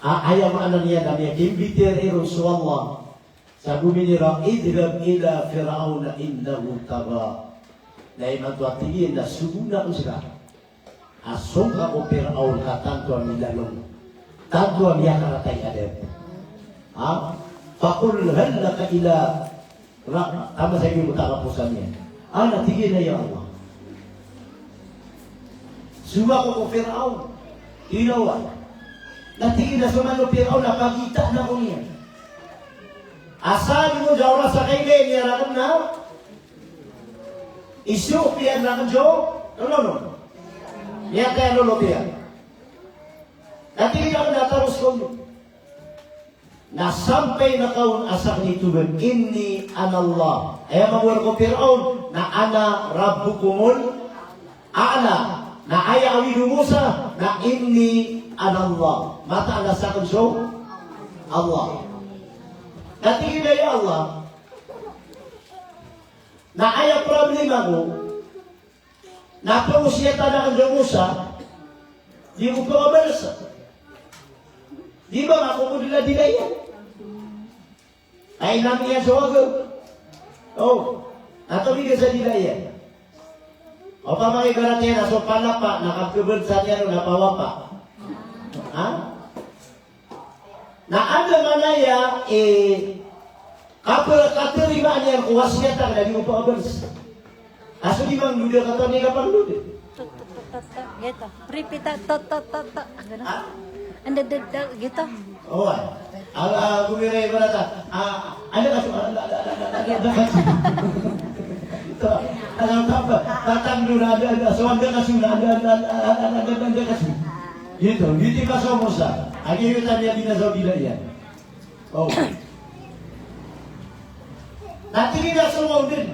A, aya maana niyan na miyaki-B T R iron so Allah. Sa gominira, "Idhhab ila Fir'auna innahu tagha." Na imanto a tig iyan na sogoon akn ska a songka ko Fir'aun ka tanto a milalong, tanto a miyakaratay a adab. Ha? Faqul hal laka ila ra-, tama sa giyoto a kaposan iyan. A, na tig iyan a, "Ya Allah, sogoon ako ko Fir'aun." Ino a? Na tig iyan a so mano Fir'aun na pagitaan ako niyan. Asar ino da oras a kailay niyan rakn na iso piyan rakn so lolo. Miyatay a lolo piyan. Na tig iyan a taros ko. Na sampay na kaon a sakn i Tohan, "Inni ana Allah." Aya mambo ko Fir'aun na, "Ana rabbukumul a'la." Na aya awid o Musa na, "Inni ana Allah." Mataan a sakn so Allah. Na tig iyan a, "Ya Allah, na aya problema ko, na pangosiyatan akn so Musa, di ko pkabalsa. Di ba nga ko ko dila-dila iyan?" Ay, nami iyan so waga. O, na tig iyan sa dila iyan. Opama ibarat iyan a so palapa na kapkhabalsa niyan on na pawapa. Ha? Na anda manaya, eh, kapkhatarimaan iyan ko wasiyat akn na di ko pkabalsa. Aso di mangloda ka to, di ka pangloda. To, to, to, to, to. Giyoto. Repeat a, to, to, to, to. Gano'n. Ha? Anda, da, da, giyoto. O, ay. Ala, gomira ibarat a, ah, anda ka so, anda, anda, anda, anda, anda ka so. Ito, anda, anda, anda, anda, anda, so, anda ka so, anda, anda, anda, anda, anda, anda ka so. Giyoto, giyoto i paso o Musa. Agi giyoto a di na so dila iyan. O. Na tig iyan a so maodn.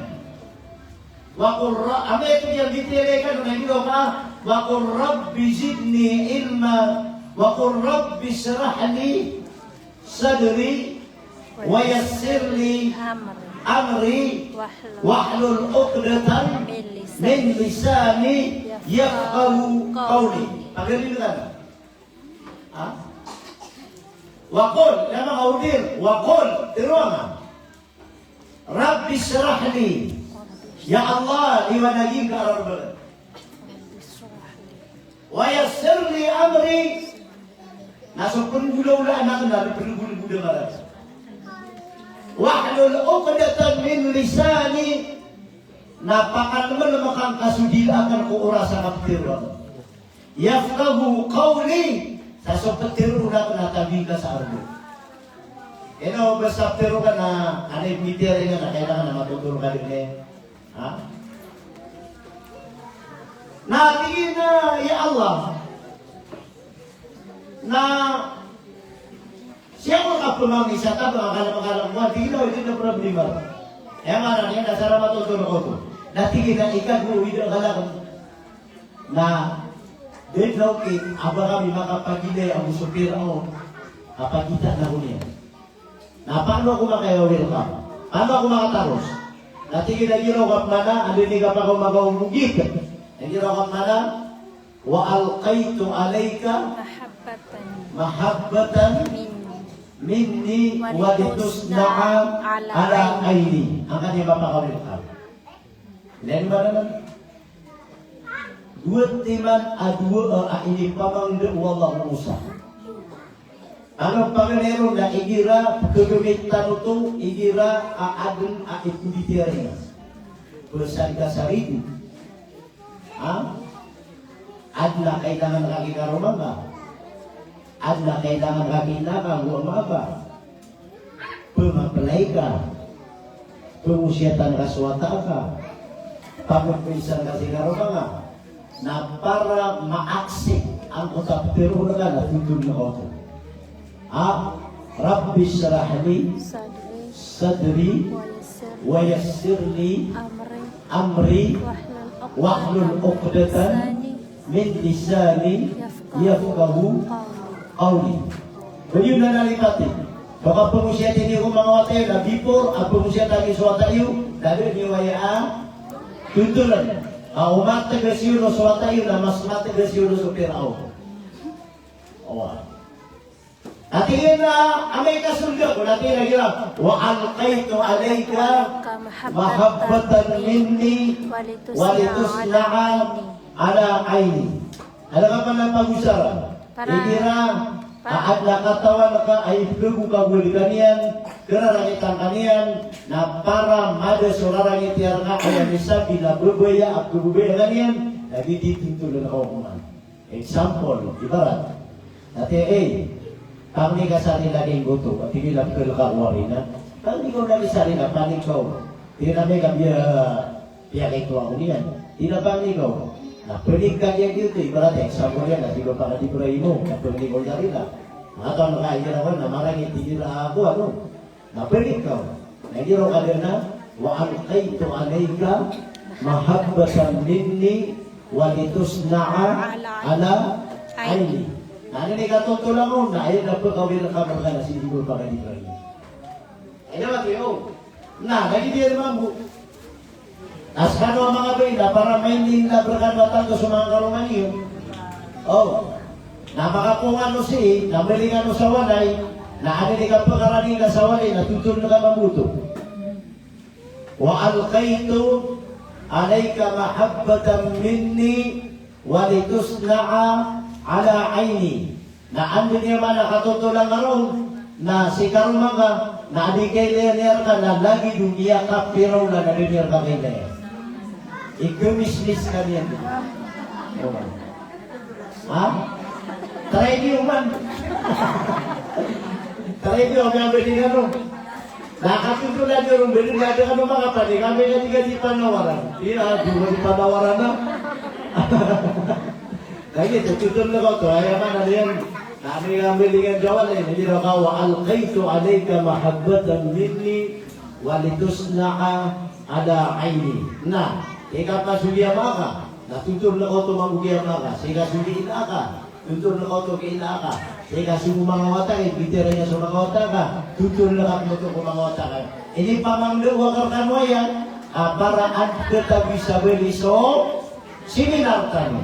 Wa qul ra-, amay tig iyan a di tiyalay kano na ino ka, wa qul rabbi zidni ilma, wa qul rabbi shrah li sadri, wa yassir li amri, wahlul uqdatan min lisani, yafqahu qawli. Pagari dengan. Ha? Wa qul, ya manga order, wa qul, tero a nga. Rabbi shrah li. Ya Allah, liwanagi ngka a rarb akn. Wa yassir li amri. Na so pnggolawlaan akn na pnggolawla a rarb. Wahlul uqdatan min lisani. Na pakalmlm ka angka so dila akn ko oras a kaptero akn. Yafqahu qawli, sa so ptero akn na tabi ngka sa argo. Ino ba sa ptharoon ka na, anay mitiyari nga na kailangan na matotol ka dn, eh. Ha? Na tig iyan a, ya Allah. Na sii ako kapamangni sa tabang a kalk, kalk ko, tig iyan a, di na problema. Aya maana niyan na sa ramat o tolok oto. Na tig iyan a, ikago, ida kalk. Na, di na okay, a ba kami makapagilay ago so Piraon a pagitaan ako niyan. Na paano ako makaya-welcome? Paano ako makataros? Na tig iyan a giraw ka pman a, anda i kapakaoma ka o mogit. Na giraw ka pman a, "Wa alqaitu alayka mahabbatan minni wa litusna'a ala ayni." Angkaya mapaka-welcome. Ilay niyo man anan. Dowa timan a dowa a inipamangndao o Allah o Musa. Ano paganay ron na igira pkhagamit tano oto, igira a adn a ipmbitiyarai na. Pzadn ka sa rido. Ha? Adn a kailangan ka ki karoma ngka. Adn a kailangan ka ki ina ka ago ama ka. Pmaplay ka. Pngosiyatan ka so wata ka. Pagpinsan ka si karoma ngka. Na para ma-accept angkoto a ptharoon ka na totol ngka oto. Ha? Rabbi shrah li sadri wa yassir li amri wahlul uqdatan min lisani yafqahu qawli. Beliau na nalipati. Baka pangosiyati niyo ko manga wata iyo, na before a pangosiyati niyo so wata iyo, na da niyo aya a totoln. A o matgas iyo no so wata iyo, na mas matgas iyo no so Piraon. Owa. Na tig iyan a, amay ka sold ako, na tig iyan a, "Wa alqaitu alayka mahabbatan minni wa litusna'a ala ayni." Adn ka pn a pagosara. Igira a adn a katawan ka a ipkhago ka bo rkaniyan, kararangitan ka niyan, na para mada so rarangit iyan rka aya misabi na babaya a pkhababayaan ka niyan, na di di totoln ka o koman. Example, ibarat. Ati, eh, pangni ka sa rila giyangkoto, ati nila pkhalk ako a rina. Pangni ka o lagi sa rila, pangni ka o. Di na amay ka piya, piyakaito ako niyan. Di na pangni ka o. Na pangni ka giyangkoto, ibarat, example iyan, na di ba pangni Ibrahim o, na pangni ka o sa rila. Makatawan ka, igira ako, na marangit, igira ako, ano. Na pwede ka. Na giraw ka dn a, "Wa alqaitu alayka mahabbatan minni wa litusna'a ala ayni." Na anda i katotolan on, na aya na pkawira ka rkaniyan sii ko pagadi ka. Aya mati o. Na lagid iyan mambo. Na skano a manga bai na para mailay rkano a tanto so manga karoma niyo. O. Na makapoon kano sii, na mbaling kano sa walay, na anda i kapkarani ka sa walay, na totoln ka mambo oto. Wa alqaitu alayka mahabbatan minni wa litusna'a ala ayni. Na anda niyan man a katotolan ka ron, na si karoma ka, na anda i kailay niyan rka na lagid o miyakapira olan a da niyan rka kailay. Ikamismis ka niyan. Ha? Try niyo man. Try niyo, amay a bali kano. Na katotolan iyo ron, bali na da kano makapanik, amay ka di ka di panawaran. Iya, di ka di panawaran na. Na giyoto, totoln ka oto, aya maana niyan. Na amay ka mbaling iyan sa walay, na giraw ka, "Wa alqaitu alayka mahabbatan minni wa litusna'a ala ayni." Na, ikapasogi a maka, na totoln ka oto mambo ki ama ka, sii ka sogi i ina ka, totoln ka oto ki ina ka, sii ka so manga wata ka, i bitiyarai niyan so manga wata ka, totoln ka oto ko manga wata ka. Inipamangndao akn rkano aya, a para an katabi sa bali so seminar tano.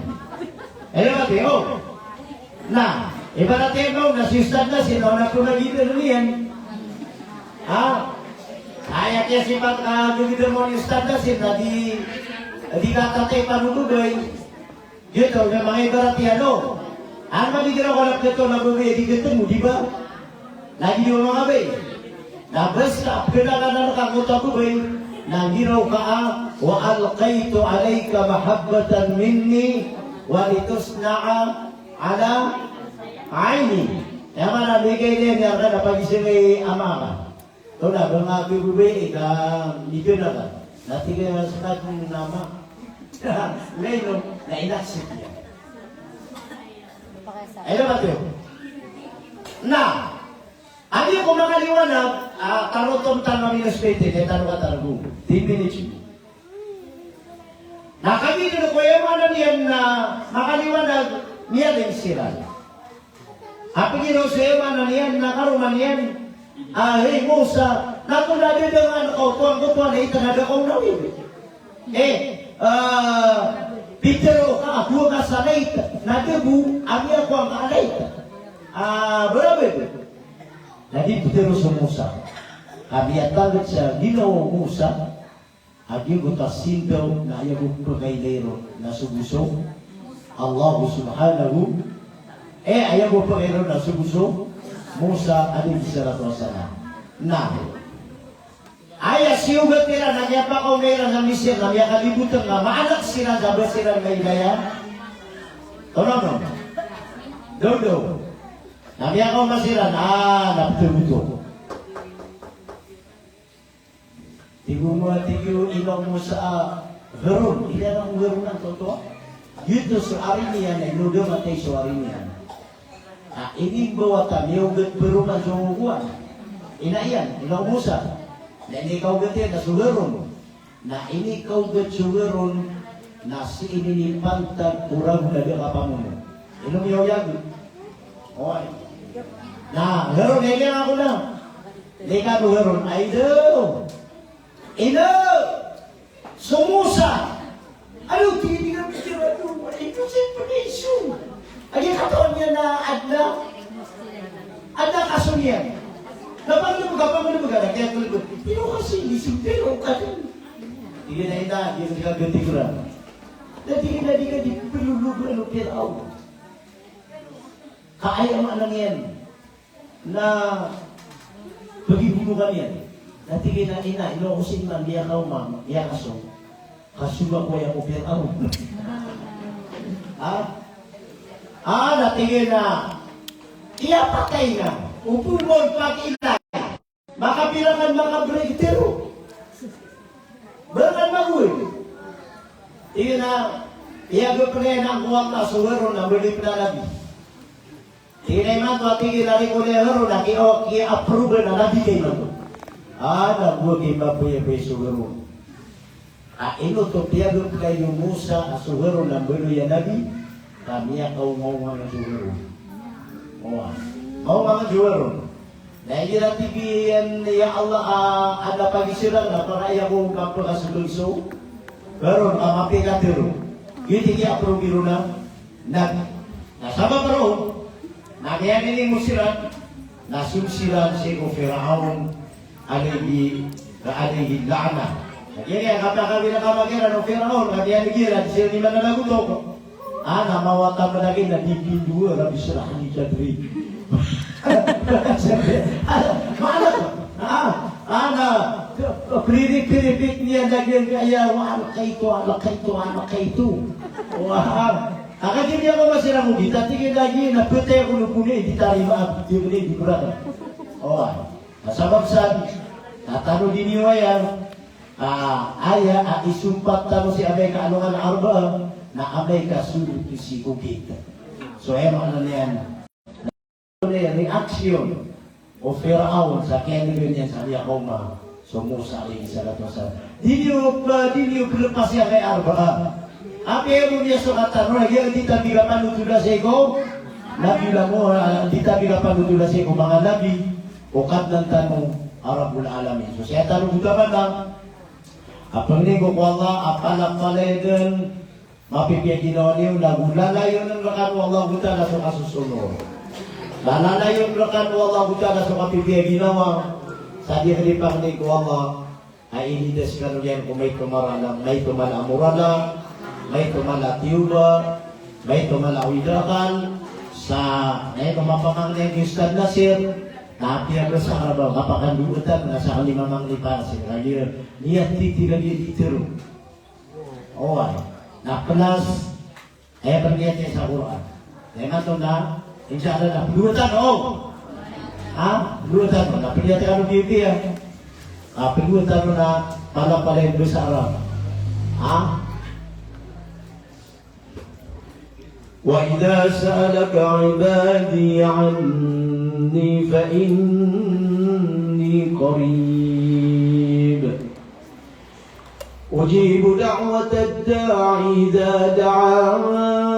Aya mati o. Na, ibarat iyan mambo na si Ustadh Nasir na wana ko lagid iyan. Ha? Aya kiyasipat ka lagid iyan mambo ni Ustadh Nasir na di, di katatay panonoday. Giyoto, na manga ibarat iyan o. Ano ba di giraw ka na pkhato na babay a di khatmo, di ba? Lagid o manga bai. Na basta pkhanaan ka angkoto a babay, na giraw ka a, "Wa alqaitu alayka mahabbatan minni wa litusna'a ala ayni." Aya maana niyan, aya maana niyan na pagizaan i ama ka. Tonaa, ba nga bibibay ka, miganaka. Na tig iyan a ska ko nama. Lay no, na inaccept iyan. Aya maana oto. Na, agi ko makaliwanag, ah, tarotom tano a minusbete, tano ka targo. Ten minutes. Na kagiya dn ko aya maana niyan na makaliwanag, miyaling siran. A pagiraw sa aya maana niyan na karoma niyan, ah, hey Musa, na tonaa da dn a, na kaw, kowan ko, kowan a ita na da kaw nawid. Eh, ah, pitharo ka a kowa ka sa lait, na da bo a miyakowa ka a lait. Ah, barabar. Na di pitharo so Musa. Ka miyatangkd sa ginawa o Musa, a giyoto a sindaw na aya bo pkailay ron na so bo so Allah subhanahu, eh, aya bo pkailay ron na so bo so Musa alayhis salatu wassalam. Na aya siyogat iran na miyapakaoma iran sa Misir na miyakalibotn na maanak siran sa ba siran mailaya. Tonono. Dodo. Na miyakaoma siran, ah, na pthagoto. Tig o ma-, tig o ina o Musa a Harun, ina o Harun a toto. Giyoto so ari niyan, ino da matay so ari niyan. Na inimbawata, miyaogat paroman so kowan. Ina iyan, ina o Musa. Na inikaogat iyan na so Harun. Na inikaogat so Harun, na sii inipantag o ragon a da kapamono. Ino miyaoyag? Oway. Na, Harun, aya ako na. Nika ko Harun, ay do. Ino? So Musa. Ano, tig iyan a, tig iyan a, ano, ay, ino si Penisu? Aya katawan iyan na adn a, adn a kaso niyan. Na pangni bo ka, pangni bo ka, na kaya ko, ino kasi ini si Pero ka dn? Tig iyan a, ina, di ka ganti ko ra. Na tig iyan a, di ka di pelologan o Firaun. Ka aya maana niyan na pagibolokan iyan. Na tig iyan a, ina, ino ako sii man miyakaoma, miyakaso, ka so makowa ko Firaun. Ha? Ah, na tig iyan a, iyapatay na, opama pag ina. Makapira kan makabreak through. Ba kan magoy. Tig iyan a, iyagapn iyan ko Allah so Harun a mbaloy pn a nabi. Tig iyan a imanto a tig iyan a riko niyan Harun a ki, o, ki-approve na nabi ka imanto. Ah, na bo ki maboyabay so Harun. A ino oto piyagapkay o Musa a so Harun a mbaloy a nabi, ka miyakaomaoma so Harun. Oway. Maoma so Harun. Na igira tig iyan, ya Allah, a, adn a pagizaan na para aya ko kapakasold so Harun, ka mapiya ka tero. Giyoto i ki-approve ron a nabi. Na sabap roo, na miyanini mo siran, na sold siran sii ko Firaun, alayhi, alayhi la'nah. Giya kapakawina ka magera o Firaun, ka miyanini iran, sii di mananagotok. Ana mawata madagi na di pindowa, Rabbi shrah li sadri. Maana, ah, ana, piri-, piripit niyan lagi ang kaya, wa alqaitu, alqaitu, alqaitu. Wah, Aka di niyan masiran o di, ta tig iyan lagi na ptay ako na poni di tarima, di poni di berada. Oway. Na sabap san, na tano di niyo aya, ah, aya, ah, isompat tano si amay ka alongan a Arbaa, na amay ka sold sii ko gate. So, aya maana niyan. Reaction o Firaun sa kiyaligan iyan sa miyakaoma so Musa alayhis salatu wassalam. Di niyo pa, di niyo pelepas iyan kay Arbaa. Apiya bo niyan so katano, lagid iyan a di ta di kapanotola sii ko Nabi, lamo, ah, di ta di kapanotola sii ko manga nabi o Kadnan tano a Rabbul Alamin. So, sii tano bo taman a, a pangni ko Allah a palapalaya den mapipiya ginawa niyo, na go lalayon rkano o Allahu Ta'ala so kasosono. Na lalayon rkano o Allahu Ta'ala so kapipiya ginawa, sa di kadi pangni ko Allah a inidas kano niyan ko maito mala, maito mala a morala, maito mala a tiyoba, maito mala a awid a akal, sa, na ino mapamangni ko Ustadh Nasir, na apiya ka sa Arab, kapakandotan, na sa kali mamangni pa, sa kali, niyan titi kali di tero. Oway. Na plus, aya perniyat iyan sa Qur'an. Na imanto na, Insha Allah na pagowatan o. Ha? Pagowatan o na pagowatan o. Ah, pagowatan o na palapalaya sa Arab. Ha? وإذا سألك عبادي عني فإني قريب أجيب دعوة الداع إذا دعان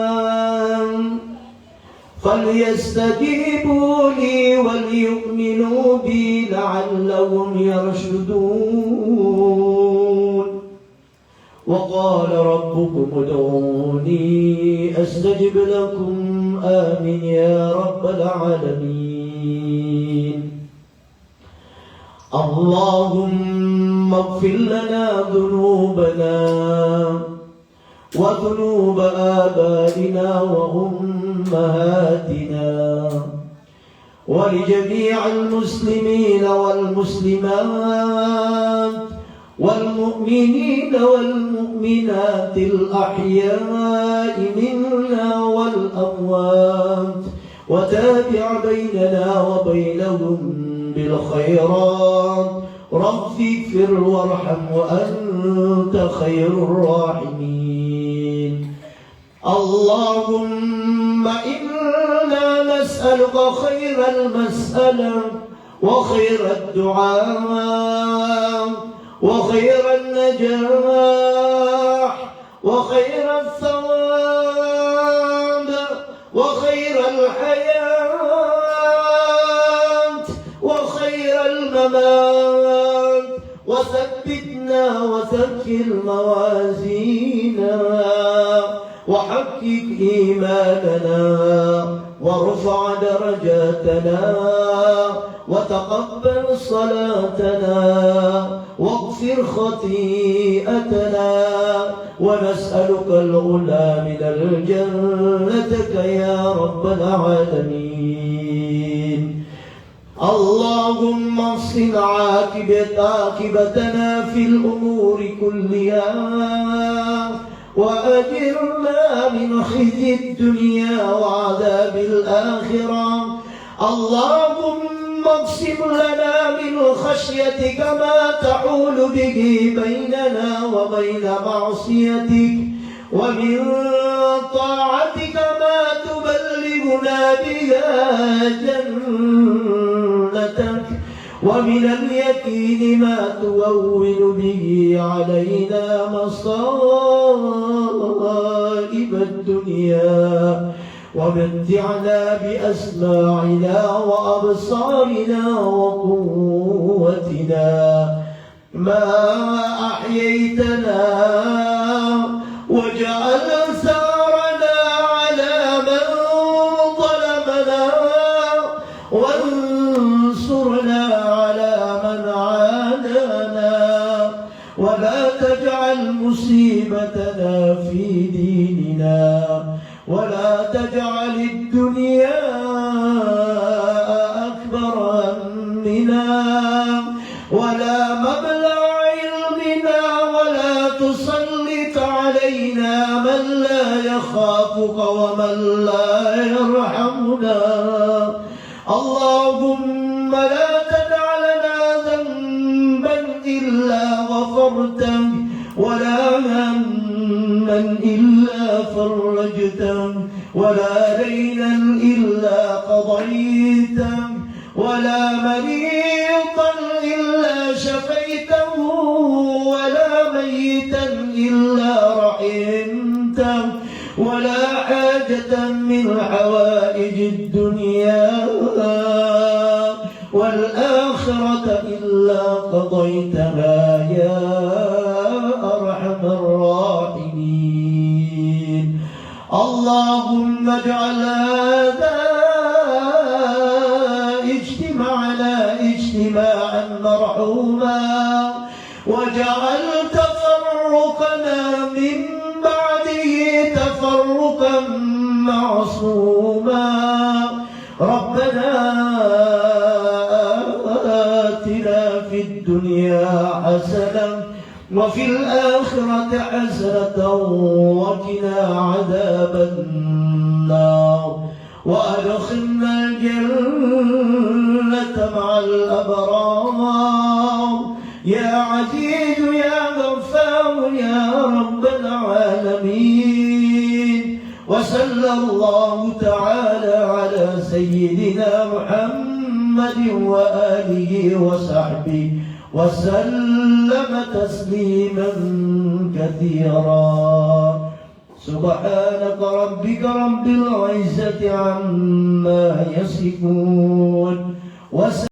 فليستجيبوا لي وليؤمنوا بي لعلهم يرشدون. وقال ربكم ادعوني أستجب لكم. آمين يا رب العالمين. اللهم اغفر لنا ذنوبنا وذنوب آبائنا وأمهاتنا ولجميع المسلمين والمسلمات والمؤمنين والمؤمنات الأحياء منا والأموات وتابع بيننا وبينهم بالخيرات رب اغفر وارحم وأنت خير الراحمين. اللهم إنا نسألك خير المسألة وخير الدعاء وخير النجاح وخير الثواب وخير الحياة وخير الممات وثبتنا وثقل موازيننا وحقق إيماننا وارفع درجاتنا وتقبل صلاتنا واغفر خطيئتنا ونسألك العلا من الجنة يا رب العالمين. اللهم احسن عاقبت-، عاقبتنا في الأمور كلها وأجرنا من خزي الدنيا وعذاب الآخرة. اللهم اقسم لنا من خشيتك ما تحول به بيننا وبين معصيتك ومن طاعتك ما تبلغنا بها جنتك ومن اليقين ما تهون به علينا مصائب الدنيا ومتعنا بأسماعنا وأبصارنا وقوتنا ما أحييتنا واجعل ثأرنا على من ظلمنا وانصرنا على من عادانا ولا تجعل مصيبتنا في ديننا ولا تجعل الدنيا أكبر همنا ولا مبلغ علمنا ولا تسلط علينا من لا يخافك ومن لا يرحمنا. اللهم لا تدع لنا ذنبا إلا غفرته ولا هما إلا فرجته ولا دينا إلا قضيته ولا مريضا إلا شفيته ولا ميتا إلا رحمته ولا حاجة من حوائج الدنيا والآخرة إلا قضيتها يا أرحم الراحمين. اللهم اجعل هذا اجتماعنا اجتماعا مرحوما، واجعل تفرقنا من بعده تفرقا معصوما. ربنا آتنا في الدنيا حسنة وفي الآخرة حسنة وقنا عذاب النار. وأدخلنا الجنة مع الأبرار. يا عزيز يا غفار يا رب العالمين. وصلى الله تعالى على سيدنا محمد وآله وصحبه وسلم تسليما كثيرا. سبحان ربك رب العزة عما يصفون. وس-